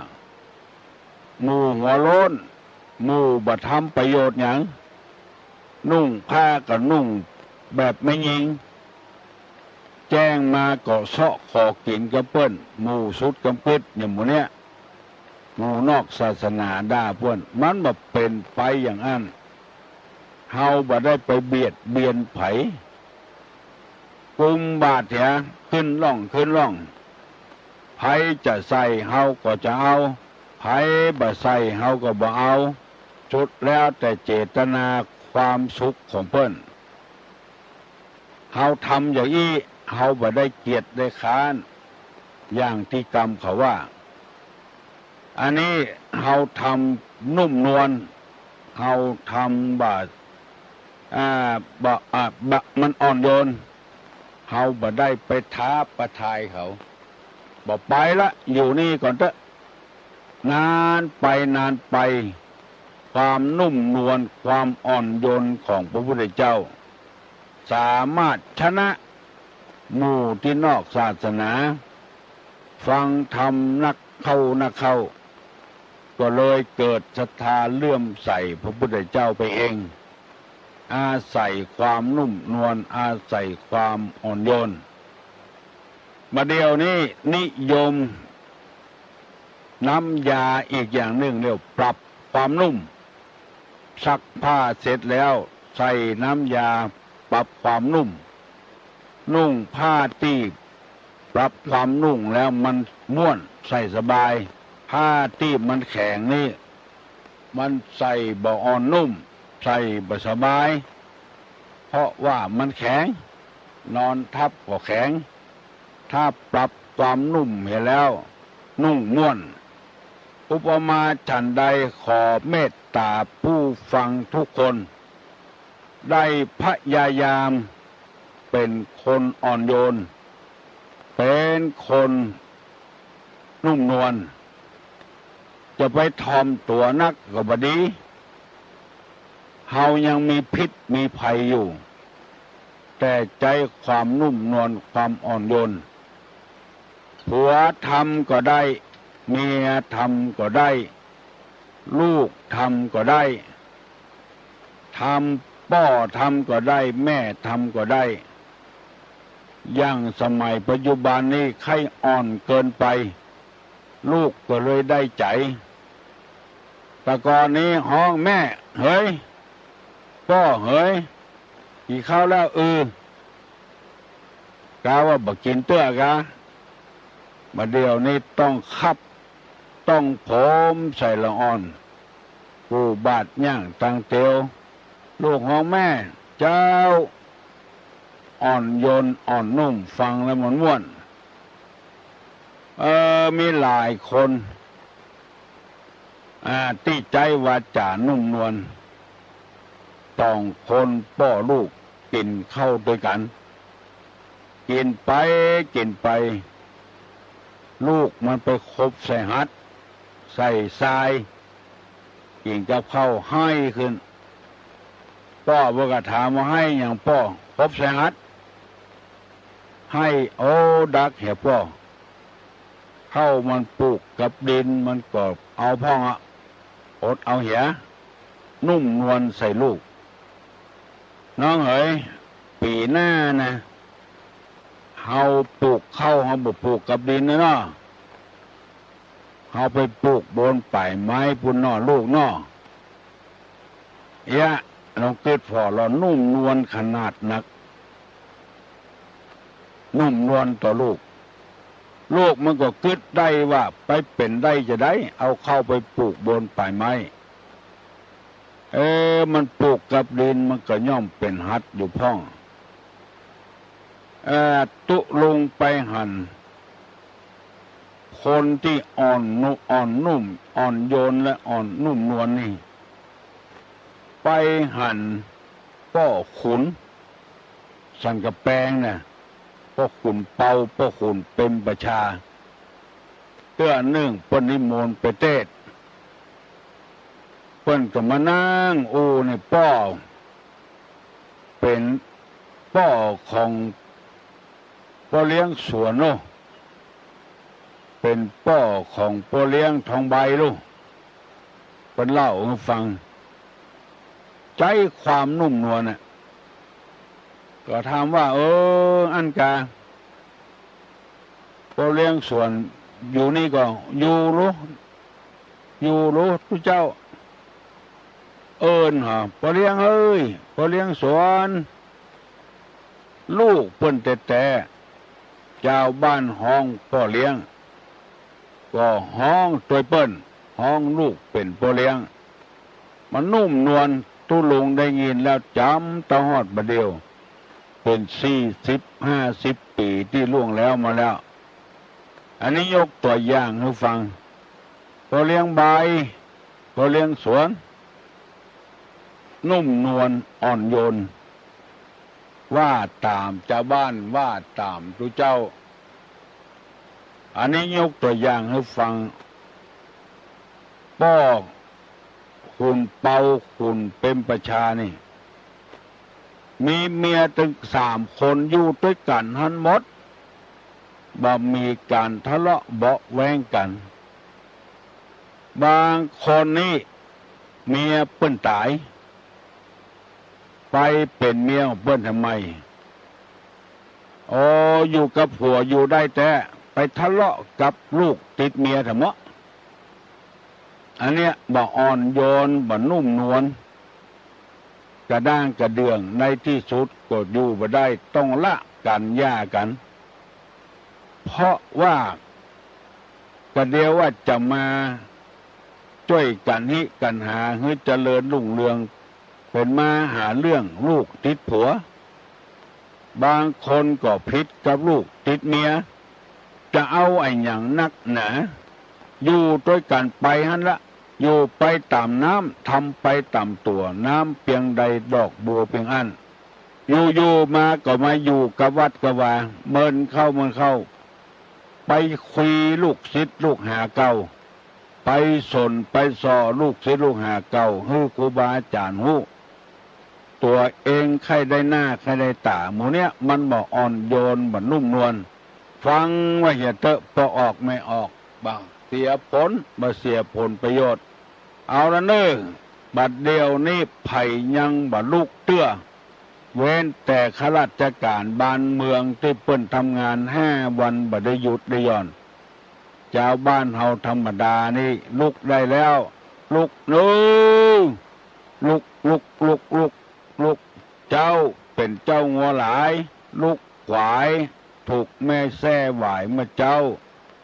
หมู่หัวโล้น หมู่บ่ทำประโยชน์หยัง นุ่งผ้าก็นุ่งแบบแม่ญิง แจ้งมาก็เซาะขอกิ๋นกับเปิ้น หมู่สุดกำกึ๊ดอย่างหมู่เนี้ย หมู่นอกศาสนาด่าเปิ้น มันบ่เป๋นไปอย่างอั้น เฮาบ่ได้ไปเบียดเบียนใผ กุมบาตรเหีย ขึ้นล่อง ขึ้นล่อง ใผจะใส่เฮาก็จะเอา ใผบ่ใส่เฮาก็บ่เอา สุดแล้วแต่เจตนาความสุขของเปิ้น เฮาทำอย่างอี้ เฮาบ่ได้เกียจได้คร้าน อย่างตี้กำเขาว่า อันนี้เฮาทำนุ่มนวล เฮาทำบ่า อ่า บ่า อ่า บ่า มันอ่อนโยน เฮาบ่ได้ไปท้าประทายเขา บ่ไปละ อยู่นี่ก่อนเต๊อะ นานไปนานไป ความนุ่มนวล ความอ่อนโยนของพระพุทธเจ้า สามารถชนะหมู่ตี้นอกศาสนา ฟังธรรมนักเข้านักเข้า ก็เลยเกิดศรัทธาเลื่อมใสพระพุทธเจ้าไปเอง อาศัยความนุ่มนวล อาศัยความอ่อนโยน บ่าเดี่ยวนี้นิยมน้ำยาอีกอย่างนึ่ง เรียกปรับความนุ่ม ซักผ้าเสร็จแล้วใส่น้ำยาปรับความนุ่ม นุ่งผ้าตี้ปรับความนุ่มแล้วมันม่วน ใส่สบาย ผ้าตี้มันแข็งนี่ มันใส่บ่อ่อนนุ่ม ใส่บ่สบาย เพราะว่ามันแข็ง นอนทับก็แข็ง ถ้าปรับความนุ่มเหียแล้ว นุ่งม่วน อุปมาฉันใด ขอเมตตาผู้ฟังทุกคน ได้พยายามเป๋นคนอ่อนโยน เป๋นคนนุ่มนวล จะไปถ่อมตั๋วนักก็บ่ดี เฮายังมีพิษมีภัยอยู่ แต่ใจ๊ความนุ่มนวล ความอ่อนโยน ผัวทำก็ได้ เมียทำก็ได้ ลูกทำก็ได้ ทำ ป้อทำก็ได้ แม่ทำก็ได้ อย่างสมัยปัจจุบันนี้ใค่อ่อนเกินไป ลูกก็เลยได้ใจ๋ แต่ก่อนนี้ฮ้องแม่เหย ป้อเหย กิ๋นข้าวแล้ว อือ กาว่าบ่กิ๋นเตื้อกา บ่าเดี่ยวนี้ต้องคับ ต้องโผมใส่ละอ่อน กู้บาตรย่างตังเตียว ลูกฮ้องแม่ เจ้า อ่อนโยนอ่อนนุ่ม ฟังแล้วมันม่วน เออ มีหลายคน อ่า ตี้ใจ๊วาจ๋านุ่มนวล สองคนป้อลูกกิ๋นข้าวตวยกั๋น กิ๋นไปกิ๋นไป ลูกมันไปขบใส่หัด ใส่ซาย กิ๋นกับข้าวไห้ขึ้น ป้อเปิ้นก็ถามว่า ไห้หยังป้อ ขบใส่หัด ไห้ โอ้ ดักเหียป้อ ข้าวมันปลูกกับดิน มันก็เอาพ่องอะ อดเอาเหีย นุ่มนวลใส่ลูก น้องเหย ปี๋หน้านะ เฮาปลูกข้าว เฮาบ่ปลูกกับดินนะเนาะ เฮาไปปลูกบนป่ายไม้ปู้นเนาะลูกเนาะ เอียะ ลองกึ๊ดผ่อ ลอนุ่มนวลขนาดนัก นุ่มนวลต่อลูก ลูกมันก็กึ๊ดได้ว่า ไปเป๋นได้จาใด เอาข้าวไปปลูกบนป่ายไม้ เออ มันปลูก กับดินมันก็ย่อมเป๋นหัตถ์อยู่พ่อง เอ่อ ตุ๊ลุงไปหัน คนตี้อ่อนนุ- อ่อนนุ่ม อ่อนโยนและอ่อนนุ่มนวลนี่ ไปหันป้อขุน สันกำแปงน่ะ ป้อขุนเปา ป้อขุนเปรมประชา เตื้อนึ่งเปิ้นนิมนต์ไปเตสน์ เปิ้นก็มานั่งอู้นี่ป้อ เป๋นป้อของป้อเลี้ยงสวนเนาะ เป๋นป้อของป้อเลี้ยงทองใบลูก เปิ้นเล่าหื้อฟัง ใจ๊ความนุ่มนวลน่ะ ก็ถามว่า เออ อั้นกา ป้อเลี้ยงสวนอยู่นี่ก่อ อยู่ลูก อยู่ลูก ตุ๊เจ้า เอิ้นหา ป้อเลี้ยงเอ้ย ป้อเลี้ยงสวน ลูกเปิ้นแต๊ๆ จาวบ้านฮ้องป้อเลี้ยง ก็ฮ้องตวยเปิ้น ฮ้องลูกเป๋นป้อเลี้ยง มันนุ่มนวล ตุ๊ลุงได้ยินแล้วจ๋ำเต้าฮอดบ่าเดี่ยว เป๋นสี่สิบห้าสิบปี๋ตี้ล่วงแล้วมาแล้ว อันนี้ยกตั๋วอย่างหื้อฟัง ป้อเลี้ยงใบ ป้อเลี้ยงสวน นุ่มนวลอ่อนโยน ว่าต๋ามจาวบ้าน ว่าต๋ามตุ๊เจ้า อันนี้ยกตั๋วอย่างหื้อฟัง ป้อขุนเปา ขุนเปรมประชานี่ มีเมียตึงสามคน อยู่ตวยกั๋นหั้นหมด บ่มีก๋านทะเลาะเบาะแว้งกั๋น บางคนนี่เมียเปิ้นต๋าย ไปเป๋นเมียของเปิ้นทำไม โอ้ อยู่กับผัวอยู่ได้แต๊ ไปทะเลาะกับลูกติดเมียทำเมาะ อันเนี้ยบ่อ่อนโยน บ่นุ่มนวล กระด้างกระเดื่อง ในตี้สุดก็อยู่บ่ได้ ต้องละกั๋น หย่ากั๋น เพราะว่า กระเดียวว่าจะมาจ้วยกั๋นฮิกั๋นหาหื้อเจริญรุ่งเรือง เป๋นมาหาเรื่องลูกติดผัว บางคนก็ผิดกับลูกติดเมีย จะเอาอะหยังนักหนา อยู่ตวยกั๋นไปหั้นละ อยู่ไปต๋ามน้ำ ทำไปต๋ามตั๋ว น้ำเปียงใดดอกบัวเปียงอั้น อยู่ๆ มาก็มาอยู่กับวัดกับวา เมินเข้าเมินเข้า ไปคุยลูกศิษย์ลูกหาเก่า ไปสนไปส่อลูกศิษย์ลูกหาเก่า หื้อครูบาอาจ๋ารย์ฮู้ ตั๋วเองใค่ได้หน้าใค่ได้ต๋า หมู่เนี้ยมันบ่อ่อนโยน บ่นุ่มนวล ฟังไว้เหียเต๊อะ ปอออกไม่ออก บ่เสียผล บ่เสียผลประโยชน์ เอาละเน่อ บัดเดี่ยวนี้ใผยังบ่ลุกเตื้อ เว้นแต่ข้าราชก๋านบ้านเมืองตี้เปิ้นทำงานห้าวันบ่ได้หยุดได้หย่อน จาวบ้านเฮาธรรมดานี่ลุกได้แล้ว ลุกเน่อ ลุก ลุก ลุก ลุก ลุก เจ้าเป๋นเจ้างัวหลาย ลูกขวายถูกแม่แส้หวายเมื่อเจ๊า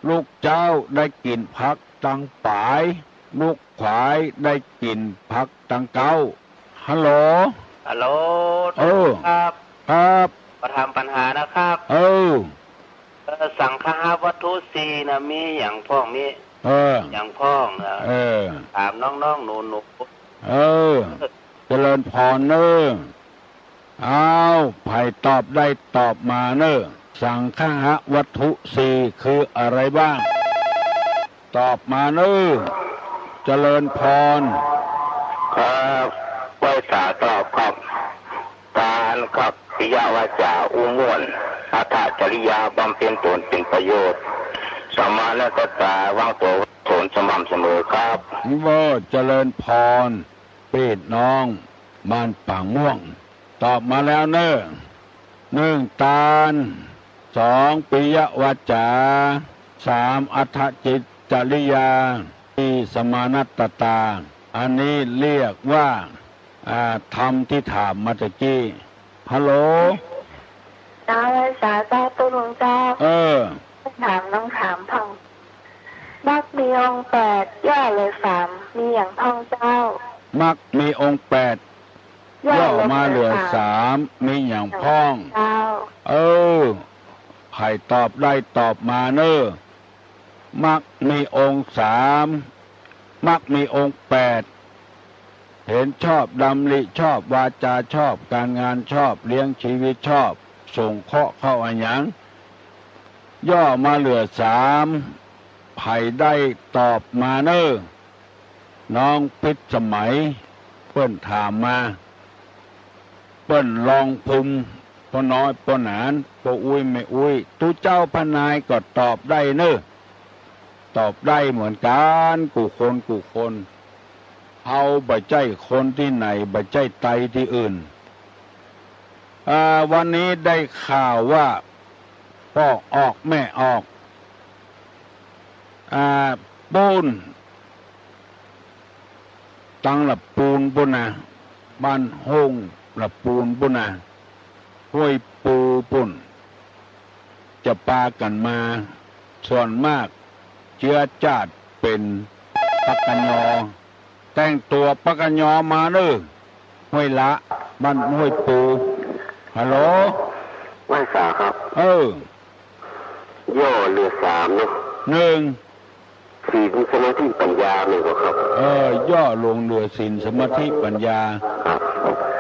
ลูกเจ๊าได้กิ๋นผักตังป๋าย ลูกขวายได้กิ๋นผักตังเก๊า ฮัลโหล ฮัลโหล เออ ครับ ครับ มาถามปัญหานะครับ เออ เออ สังฆะวัตถุสี่น่ะ มีหยังพ่อง มี เออ หยังพ่องนะ เออ ถามน้องๆ หนูๆ เออ เจริญพรเน่อ อ้าว ใผตอบได้ตอบมาเน่อ สังฆะวัตถุสี่คืออะไรบ้าง ตอบมาเน่อ เจริญพร ครับ ไหว้สาตอบครับ ทานครับ ปิยวาจา อู้ม่วน อัตถจริยา บำเพ็ญตนเป็นประโยชน์ สัมมาณาตตา วางตั๋ววางต๋นสม่ำเสมอครับ เน่อ เจริญพร ปี้น้องบ้านปางม่วง ตอบมาแล้วเน่อ หนึ่ง ตาน สอง ปิยวาจา สาม อัตถจริยา สี่ สัมมาณาตตา อันนี้เรียกว่า อ่า ธรรมที่ถามมาตะกี้ ฮัลโหล เจ้า ไหว้สาเจ้าตุ๊ลุงเจ้า เออ ถามน้องถามพ่อง มรรคมีองค์แปด ย่อเหลือสาม มีหยังพ่องเจ้า มรรคมีองค์แปด ย่อมาเหลือสาม มีหยังพ่อง เจ้า เออ ใผตอบได้ตอบมาเน่อ มรรคมีองค์สาม มรรคมีองค์แปด เห็นชอบ ดำริชอบ วาจาชอบ ก๋านงานชอบ เลี้ยงชีวิตชอบ สงเคราะห์เข้าอะหยัง ย่อมาเหลือสาม ใผได้ตอบมาเน่อ น้องพิษสมัย เปิ้นถามมา เปิ้นลองภูมิ ป้อน้อยป้อหนาน ป้ออุ๊ยแม่อุ๊ย ตุ๊เจ้าพระนายก็ตอบได้เน่อ ตอบได้เหมือนกั๋น กู้คนกู้คน เฮาบ่ใจ้คนตี้ไหน บ่ใจ้ไตตี้อื่น อ่า วันนี้ได้ข่าวว่า ป้อออกแม่ออก อ่า ปู๊น ตังละปูนปู๊นนะ บ้านห้งละปูนปู๊นนะ ห้วยปูปู๊น จะปากั๋นมา ส่วนมากเจื๊อจ้าดเป๋นปากกะยอ แต่งตั๋วปากกะยอมาเน่อ ห้วยละ บ้านห้วยปู ฮัลโหล ไหว้สาครับ เออ ย่อเหลือสามเนาะ หนึ่ง ศีล สมาธิ ปัญญา แม่นบ่ครับ เออ ย่อลงเหลือศีล สมาธิ ปัญญา ครับ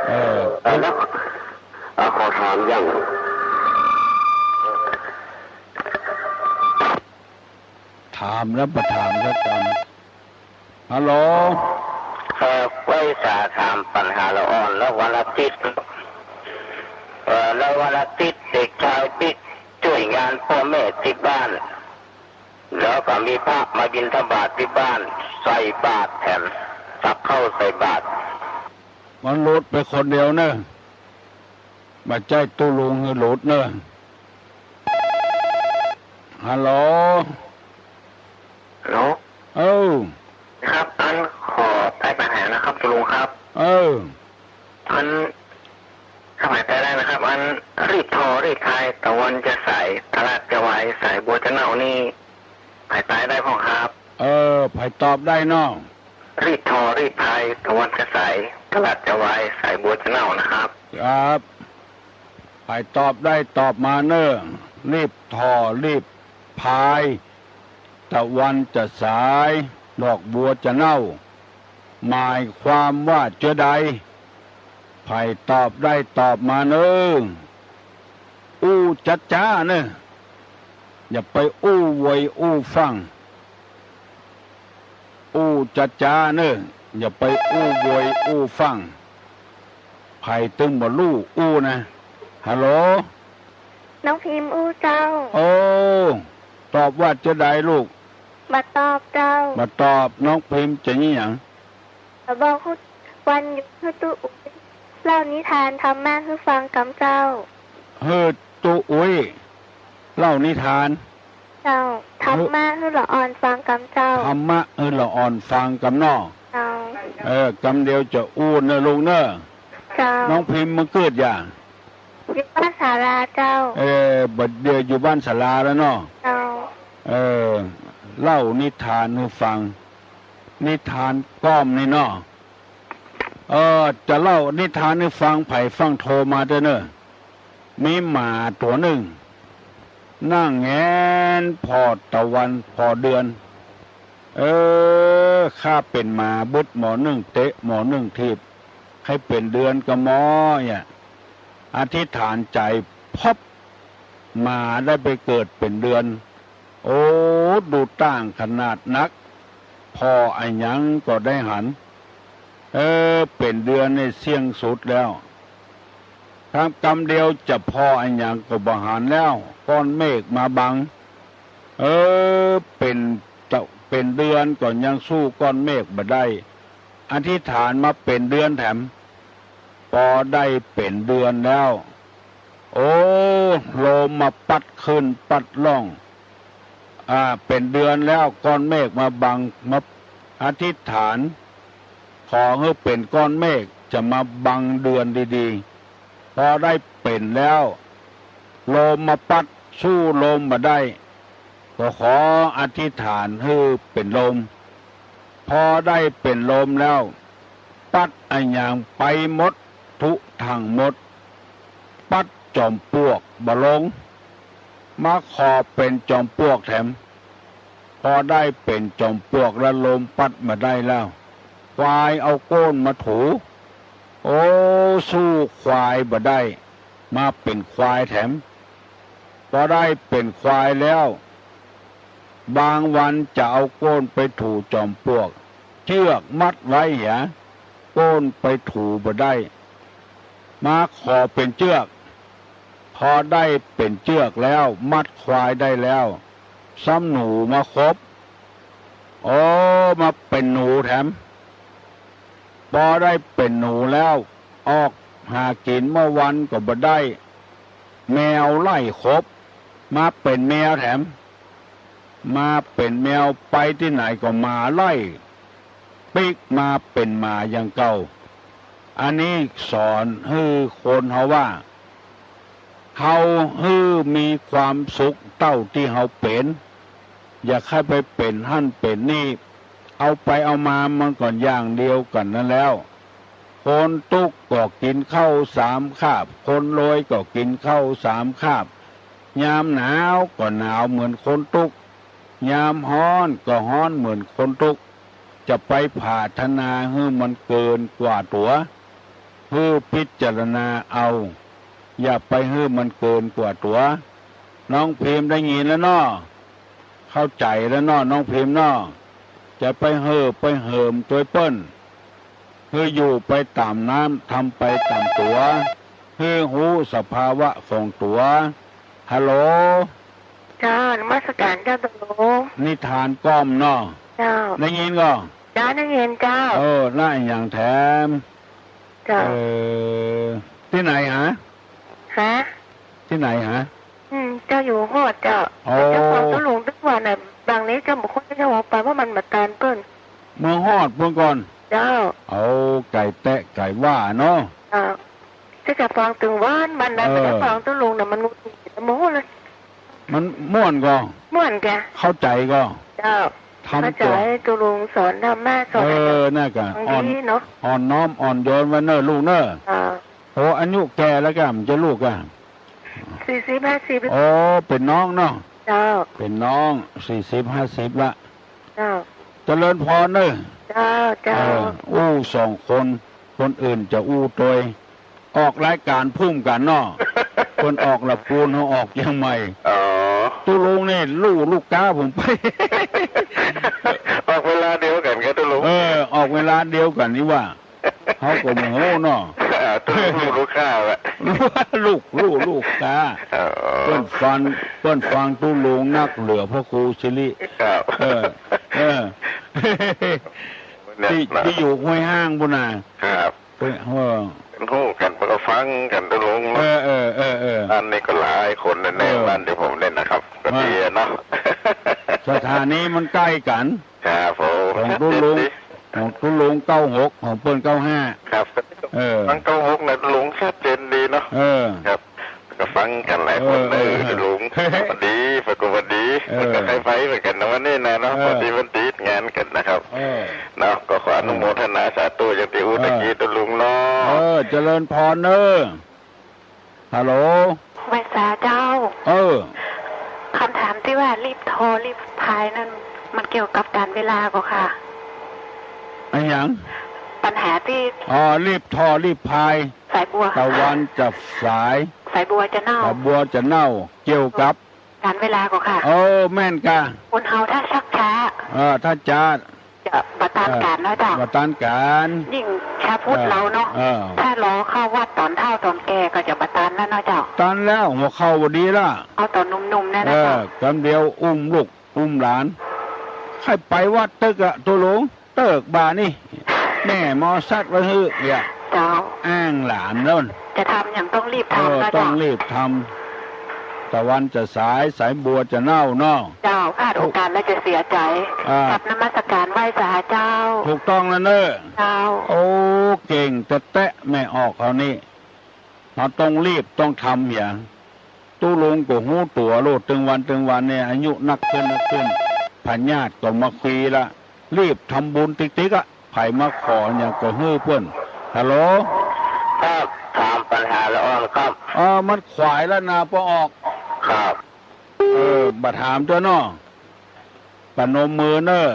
เออ เออ แล้ว อ่า ขอถามอย่าง ถามแล้วบ่ถามสักกำ ฮัลโหล เอ่อ ไหว้สาถามปัญหาละอ่อน แล้ววันอาทิตย์ เอ่อ แล้ววันอาทิตย์เด็กชายปิ๊กจ้วยงานป้อแม่ตี้บ้าน แล้วก็มีพระมาบิณฑบาตตี้บ้าน ใส่บาตรแถม ตักข้าวใส่บาตร มันหลุดไปคนเดียวเน่อ บ่ใจ้ตุ๊ลุงหื้อหลุดเน่อ ฮัลโหล ฮัลโหล เออ ครับ อันขอไต่ปัญหานะครับ ตุ๊ลุงครับ เออ อัน ถ้าหมายไต่ได้นะครับ อัน รีบถ่อรีบพาย ตะวันจะสาย ตลาดจะวาย สายบัวจะเน่านี่ ไผไต่ได้พ่องครับ เออ ไผตอบได้เนาะ รีบถ่อรีบพาย ตะวันจะสาย ตลาดจะวาย สายบัวจะเน่านะครับ ครับ ไผตอบได้ตอบมาเน่อ รีบถ่อรีบพาย ตะวันจะสาย ดอกบัวจะเน่า หมายความว่าเจื้อใด ไผตอบได้ตอบมาเน่อ อู้จ๊าๆ เน่อ อย่าไปอู้โวยอู้ฟั่ง อู้จ๊าๆ เน่อ อย่าไปอู้โวยอู้ฟั่ง ไผตึงบ่ฮู้อู้นะ ฮัลโหล น้องพิมพ์อู้เจ้า โอ้ ตอบว่าเจื้อใดลูก บ่ตอบเจ้า บ่ตอบ น้องพิมพ์จะอี้หยัง บ่บอกฮู้ วันหยุดหื้อตุ๊อุ๊ย เล่านิทานธรรมะหื้อฟังกำเจ้า หื้อตุ๊อุ๊ย เล่านิทาน เจ้า ธรรมะหื้อละอ่อนฟังกำเจ้า ธรรมะหื้อละอ่อนฟังกำเนาะ เจ้า เออ กำเดียวจะอู้เน่อลูกเน่อ เจ้า น้องพิมพ์มาเกิดอย่า อยู่บ้านศาลาเจ้า เออ บัดเดี๋ยวอยู่บ้านศาลาแล้วเนาะ เจ้า เออ เล่านิทานหื้อฟัง นิทานก้อมนี่เนาะ เออ จะเล่านิทานหื้อฟัง ไผฟั่งโทรมาเต๊อะเน่อ มีหมาตั๋วนึ่ง นั่งแหงนผ่อตะวันผ่อเดือน เออ ข้าเป๋นหมาบึดหมอนึ่งเตะหมอนึ่งถีบ ใค่เป๋นเดือนก่อหม้อเนี่ย อธิษฐานใจ๋ พับ หมาได้ไปเกิดเป๋นเดือน โอ้ ดูต่างขนาดนัก ผ่ออะหยังก็ได้หัน เออ เป๋นเดือนนี่เสี่ยงสุดแล้ว ถ้ากำเดียวจะผ่ออะหยังก็บ่หันแล้ว ก้อนเมฆมาบัง เออ เป๋นตะ เป๋นเดือนก็ยังสู้ก้อนเมฆบ่ได้ อธิษฐานมาเป๋นเดือนแถม ปอได้เป๋นเดือนแล้ว โอ้ ลมมาปั๊ดคลื่นปั๊ดล่อง อ่า เป๋นเดือนแล้ว ก้อนเมฆมาบัง มาอธิษฐาน ขอหื้อเป๋นก้อนเมฆจะมาบังเดือนดีๆ ปอได้เป๋นแล้ว ลมมาปั๊ด สู้ลมบ่ได้ ก็ขออธิษฐานหื้อเป๋นลม ปอได้เป๋นลมแล้ว ปั๊ดอะหยังไปหมด ธุตังหมด ปัดจอมปลวกบ่ลง มาขอเป๋นจอมปลวกแถม ปอได้เป๋นจอมปลวกแล้วลมปัดบ่ได้แล้ว ควายเอาโก้นมาถู โอ้ สู้ควายบ่ได้ มาเป๋นควายแถม ปอได้เป๋นควายแล้ว บางวันจะเอาโก้นไปถูจอมปลวก เจื้อกมัดไว้เหีย โก้นไปถูบ่ได้ มาขอเป๋นเจื้อก ปอได้เป๋นเจื้อกแล้ว มัดควายได้แล้ว ซ้ำหนูมาคบ โอ้ มาเป๋นหนูแถม ปอได้เป๋นหนูแล้ว ออกหากิ๋นเมื่อวันก็บ่ได้ แมวไล่คบ มาเป๋นแมวแถม มาเป๋นแมว ไปตี้ไหนก็หมาไล่ ปิ๊กมาเป๋นหมาอย่างเก่า อันนี้สอนหื้อคนเฮาว่า เฮาหื้อมีความสุขเต้าตี้เฮาเป๋น อย่าใค่ไปเป๋นหั้นเป๋นนี่ เอาไปเอามามันก็อย่างเดียวกั๋นนั้นแล้ว คนตุ๊กข์ก็กิ๋นข้าวสามคาบ คนรวยก็กิ๋นข้าวสามคาบ ยามหนาวก็หนาวเหมือนคนตุ๊กข์ ยามฮ้อนก็ฮ้อนเหมือนคนตุ๊กข์ จะไปผาถนาหื้อมันเกินกว่าตั๋ว หื้อพิจารณาเอา อย่าไปหื้อมันเกินกว่าตั๋ว น้องพิมพ์ได้ยินแล้วเนาะ เข้าใจ๋แล้วเนาะ น้องพิมพ์เนาะ จะไปเฮ่อไปเหิมตวยเปิ้น หื้ออยู่ไปต๋ามน้ำ ทำไปต๋ามตั๋ว หื้อฮู้สภาวะของตั๋ว ฮัลโหล เจ้า นมัสก๋านเจ้า ตาหลวง นิทานก้อมเนาะ เจ้า ได้ยินก่อ เจ้า ได้ยินเจ้า เออ ละอะหยังแถม เจ้า เออ ตี้ไหนหา ฮะ ตี้ไหนหา อืม เจ้าอยู่ฮอดเจ้า โอ้ เจ้าของตุ๊ลุงตึกว่าน่ะ บางนี้เจ้าบ่ค่อยได้เจ้าออกไป เพราะมันบ่ตานเปิ้น เมืองฮอดเปิ้นก่อน เจ้า เอา ไก่แตะไก่ว่าเนาะ เจ้า แต่จะฟังตึงวัน วันนั้น เออ เจ้าของตุ๊ลุงน่ะมันหงุดหงิดโมโหเลย มันม่วนก่อ ม่วนก่อ เข้าใจ๋ก่อ เจ้า ทำตั๋ว เข้าใจ๋ตุ๊ลุงสอนธรรมะ สอน เออ นั่นก่อ บางที อ่อน เนาะ อ่อนน้อมอ่อนโยนไว้เน่อลูกเน่อ เจ้า โอ้ อายุแก่แล้วก่อ มันจะลูกก่อ สี่สิบห้าสิบ โอ้ เป๋นน้องเนาะ เจ้า เป๋นน้อง สี่สิบห้าสิบละ เจ้า เจริญพรเน่อ เจ้า เจ้า เออ อู้สองคน คนอื่นจะอู้ตวย ออกรายก๋านพุ่มกั๋นเนาะ เปิ้นออกละปูน เฮาออกเจียงใหม่ อ๋อ ตุ๊ลุงนี่ลู่ลูกก๊าผมไป ออกเวลาเดียวกั๋นครับตุ๊ลุง เออ ออกเวลาเดียวกั๋นนี่หว่า เฮาก็บ่ฮู้เนาะ อ่า ตุ๊ลุงลูกค้าแหละ ลูก ลูก ลูกค้า อ๋อ เปิ้นฟัง เปิ้นฟังตุ๊ลุงนักเหลือพระครูสิริ ครับ เออ เออ เนี่ย ตี้ นะ ตี้อยู่ห้วยห้างปู้นน่ะ ครับ เปิ้น เออ เปิ้นฮู้กั๋น เปิ้นก็ฟังกั๋นตุ๊ลุง เออ เออ เออ เออ อันนี้ก็หลายคนแน่ๆ เออ บ้านตี้ผมเนี่ยนะครับ ก็ดีอะเนาะ สถานีมันใก้กั๋น ครับผม ของตุ๊ลุง ชัดเจนดี ของตุ๊ลุงเก้าหก ของเปิ้นเก้าห้า ครับ เออ ฟังเก้าหกนะตุ๊ลุง ชัดเจนดีเนาะ เออ ครับ ก็ฟังกั๋นหลายคน เออ เออ เออ ตุ๊ลุง พอดี ปรากฏพอดี เออ ก็ใค่ไปเหมือนกั๋นนะวันนี้นะเนาะ เออ พอดีวันติดงานกั๋นนะครับ เออ เนาะ ก็ขออนุโมทนาสาธุอย่างตี้อู้ตะกี้ตุ๊ลุงเนาะ เออ เจริญพรเน่อ ฮัลโหล ไหว้สาเจ้า เออ กำถามตี้ว่าลีบทอลีบพายนั้น มันเกี่ยวกับก๋านเวลาก่อค่ะ อะหยัง ปัญหาตี้ อ๋อ ลีบทอลีบพาย สายบัว ตะวันจะสาย สายบัวจะเน่า สายบัวจะเน่า เกี่ยวกับ ก๋านเวลาก่อค่ะ เออ แม่นก่ะ คนเฮาถ้าชักจ๊า เออ ถ้าจ๊า จะบ่ตานก๋านเนาะเจ้า เออ บ่ตานก๋าน ยิ่งชาวพุทธ เออ เฮาเนาะ เออ ถ้ารอเข้าวัดต๋อนเฒ่าต๋อนแก่ก็จะบ่ตานแล้วเนาะเจ้า ตานแล้ว หัวเข่าบ่ดีละ เอาต๋อนหนุ่มๆ นั่นนะเจ้า เออ กำเดียวอุ้มลูก อุ้มหลาน ใค่ไปวัดตึกอะ ตุ๊ลุง เติ๊กบ่านี่ แม่หมอสัตว์ไว้หื้อเหีย เจ้า อ้างหลานโน่น จะทำอย่างต้องรีบทำ เออ นะเจ้า ต้องรีบทำ ตะวันจะสาย สายบัวจะเน่าเนาะ เจ้า พลาดโอกาสแล้วจะเสียใจ อ่า กราบนมัสการไหว้สาเจ้า ถูกต้องแล้วเน่อ เจ้า โอ้ เก่งแต๊ๆ แม่ออกคราวนี้ เฮาต้องรีบต้องทำเหีย ตุ๊ลุงก็ฮู้ตั๋วโลด ตึงวันตึงวันเนี่ย อายุนักขึ้นนักขึ้น พญาติก็มาคุยละ รีบทำบุญติ๊กๆ อะ ใผมาขอหยังก็หื้อเปิ้น ฮัลโหล ครับ ถามปัญหาละอ่อนครับ เออ มันขวายแล้วนา ปอออก ครับ เออ บ่าถามตั๊วเนาะ ประนมมือเน่อ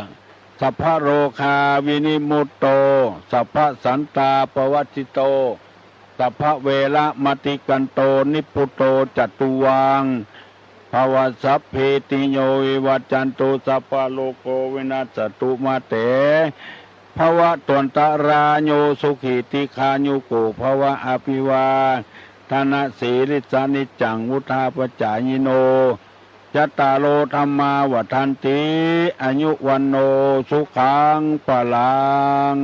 สัพพะโรคาวินิมุตโต สัพพะสันตาปวัชชิโต สัพพะเวระมะติกันโต นิพพุโตจะตุวัง ภะวะ สัพพีติโยวิวัชชันตุ สัพพะโรโควินัสสะตุ มาเต ภะวะตวันตะราโย สุขีทีฆายุโก ภะวะ อภิวาทะนะสีลิสสะ นิจจังวุฑฒาปะจายิโน จัตตาโร ธัมมา วัฑฒันติ อายุ วัณโณ สุขัง พะลัง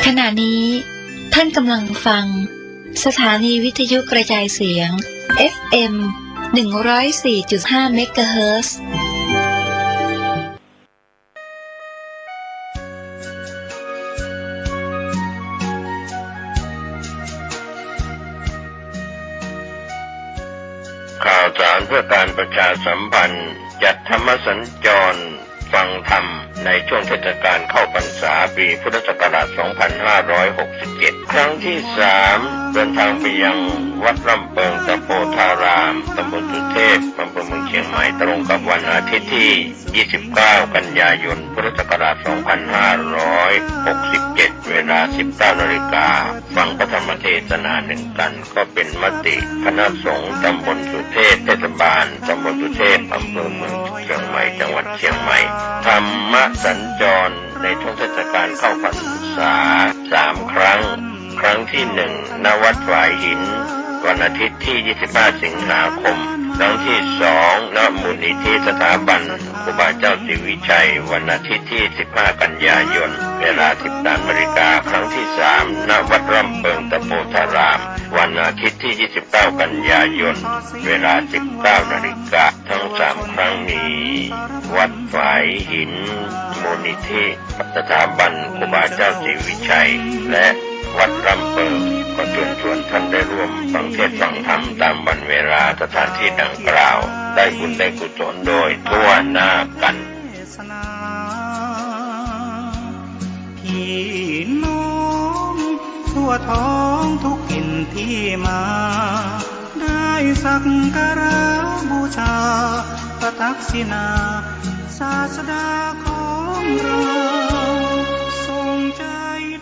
ขณะนี้ท่านกำลังฟังสถานีวิทยุกระจายเสียง เอฟเอ็ม หนึ่งร้อยสี่จุดห้า เมกะเฮิรตซ์ ข่าวสารเพื่อการประชาสัมพันธ์ จัดธรรมสัญจรฟังธรรมในช่วงเทศกาลเข้าพรรษาปีพุทธศักราช สองพันห้าร้อยหกสิบเจ็ด ครั้งที่สาม เดินทางไปยังวัดร่ำเปิงตะโพธาราม ตำบลสุเทพ อำเภอเมืองเชียงใหม่ ตรงกับวันอาทิตย์ที่ ยี่สิบเก้า กันยายน พุทธศักราช สองพันห้าร้อยหกสิบเจ็ด เวลา สิบเก้านาฬิกา ฟังพระธรรมเทศนาหนึ่งกัน ก็เป็นมติคณะสงฆ์ตำบลสุเทพ เทศบาลตำบลสุเทพ อำเภอเมืองเชียงใหม่ จังหวัดเชียงใหม่ ธรรมสัญจรในช่วงเทศกาลเข้าพรรษา สามครั้ง ครั้งที่หนึ่ง ณ วัดฝายหิน วันอาทิตย์ที่ ยี่สิบห้า สิงหาคม ครั้งที่สอง ณ มูลนิธิสถาบันครูบาเจ้าศรีวิชัย วันอาทิตย์ที่ สิบห้า กันยายน เวลา สิบสามนาฬิกา ครั้งที่สาม ณ วัดร่ำเปิงตะโพธาราม วันอาทิตย์ที่ ยี่สิบเก้า กันยายน เวลา สิบเก้านาฬิกา ทั้งสามครั้งนี้ วัดฝายหิน มูลนิธิ สถาบันครูบาเจ้าศรีวิชัย และวัดร่ำเปิง ก็เชิญชวนท่านได้ร่วมฟังเทศน์ฟังธรรมตามวันเวลาสถานที่ดังกล่าว ได้บุญได้กุศลโดยทั่วหน้ากัน พี่น้องทั่วท้องทุกถิ่นที่มา ได้สักการะบูชาพระทักษิณา ศาสดาของเรา ทรงใจ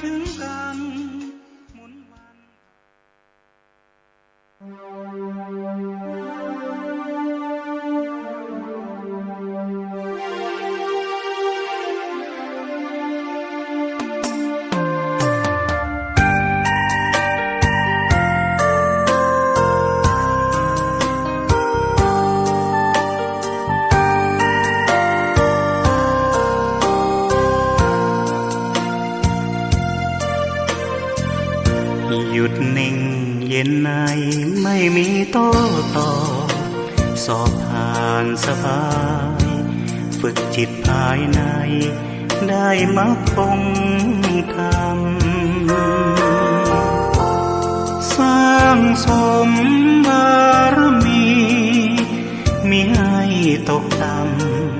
ถึงกัน หมุนวัน หยุดนิ่งเย็นในไม่มีโต้ตอบ สอบผ่านสบาย ฝึกจิตภายใน ได้มรรคองค์ธรรม สร้างสมบารมี มิให้ตกต่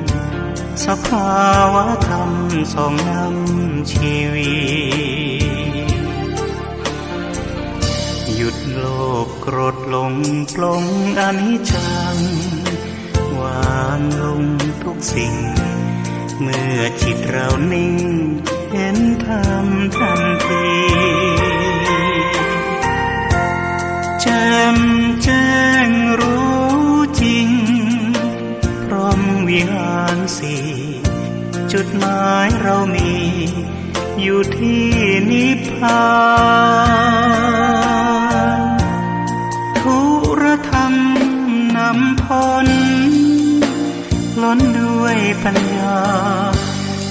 ำ สภาวะธรรมส่องนำชีวิต หยุดโลภโกรธหลงปลงอนิจจัง วางลงทุกสิ่ง เมื่อจิตเรานิ่ง เห็นธรรมทันที แจ่มแจ้งรู้จริง พรหมวิหารสี่ จุดหมายเรามี อยู่ที่นิพพาน ธุรธรรมนำพ้น ล้นด้วยปัญญา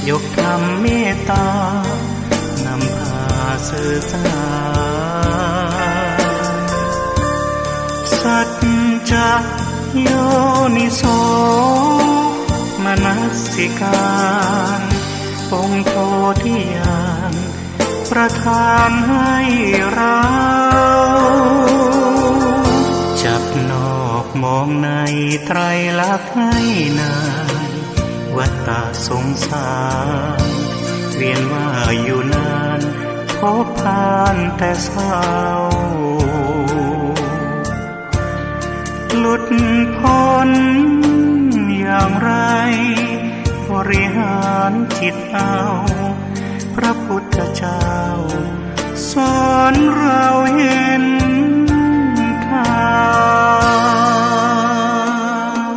ยกธรรมเมตตานำพาสื่อสาร สัจจะโยนิโสมนสิการ องค์โพธิญาณประทานให้เรา จับนอกมองในไตรลักษณ์ให้นาน วัฏฏะสงสาร เวียนว่ายอยู่นาน พบพานแต่เศร้า หลุดพ้นอย่างไร บริหารจิตเอา พระพุทธเจ้า สอนเราเห็นธรรม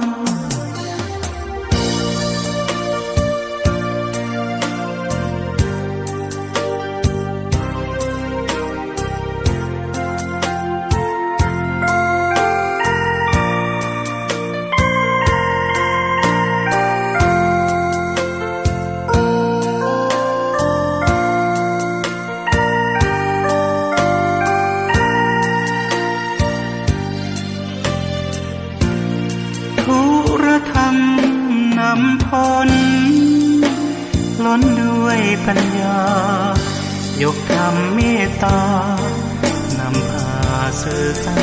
ธุรธรรมนำพ้น ล้นด้วยปัญญา ยกธรรมเมตตานำพาสื่อสา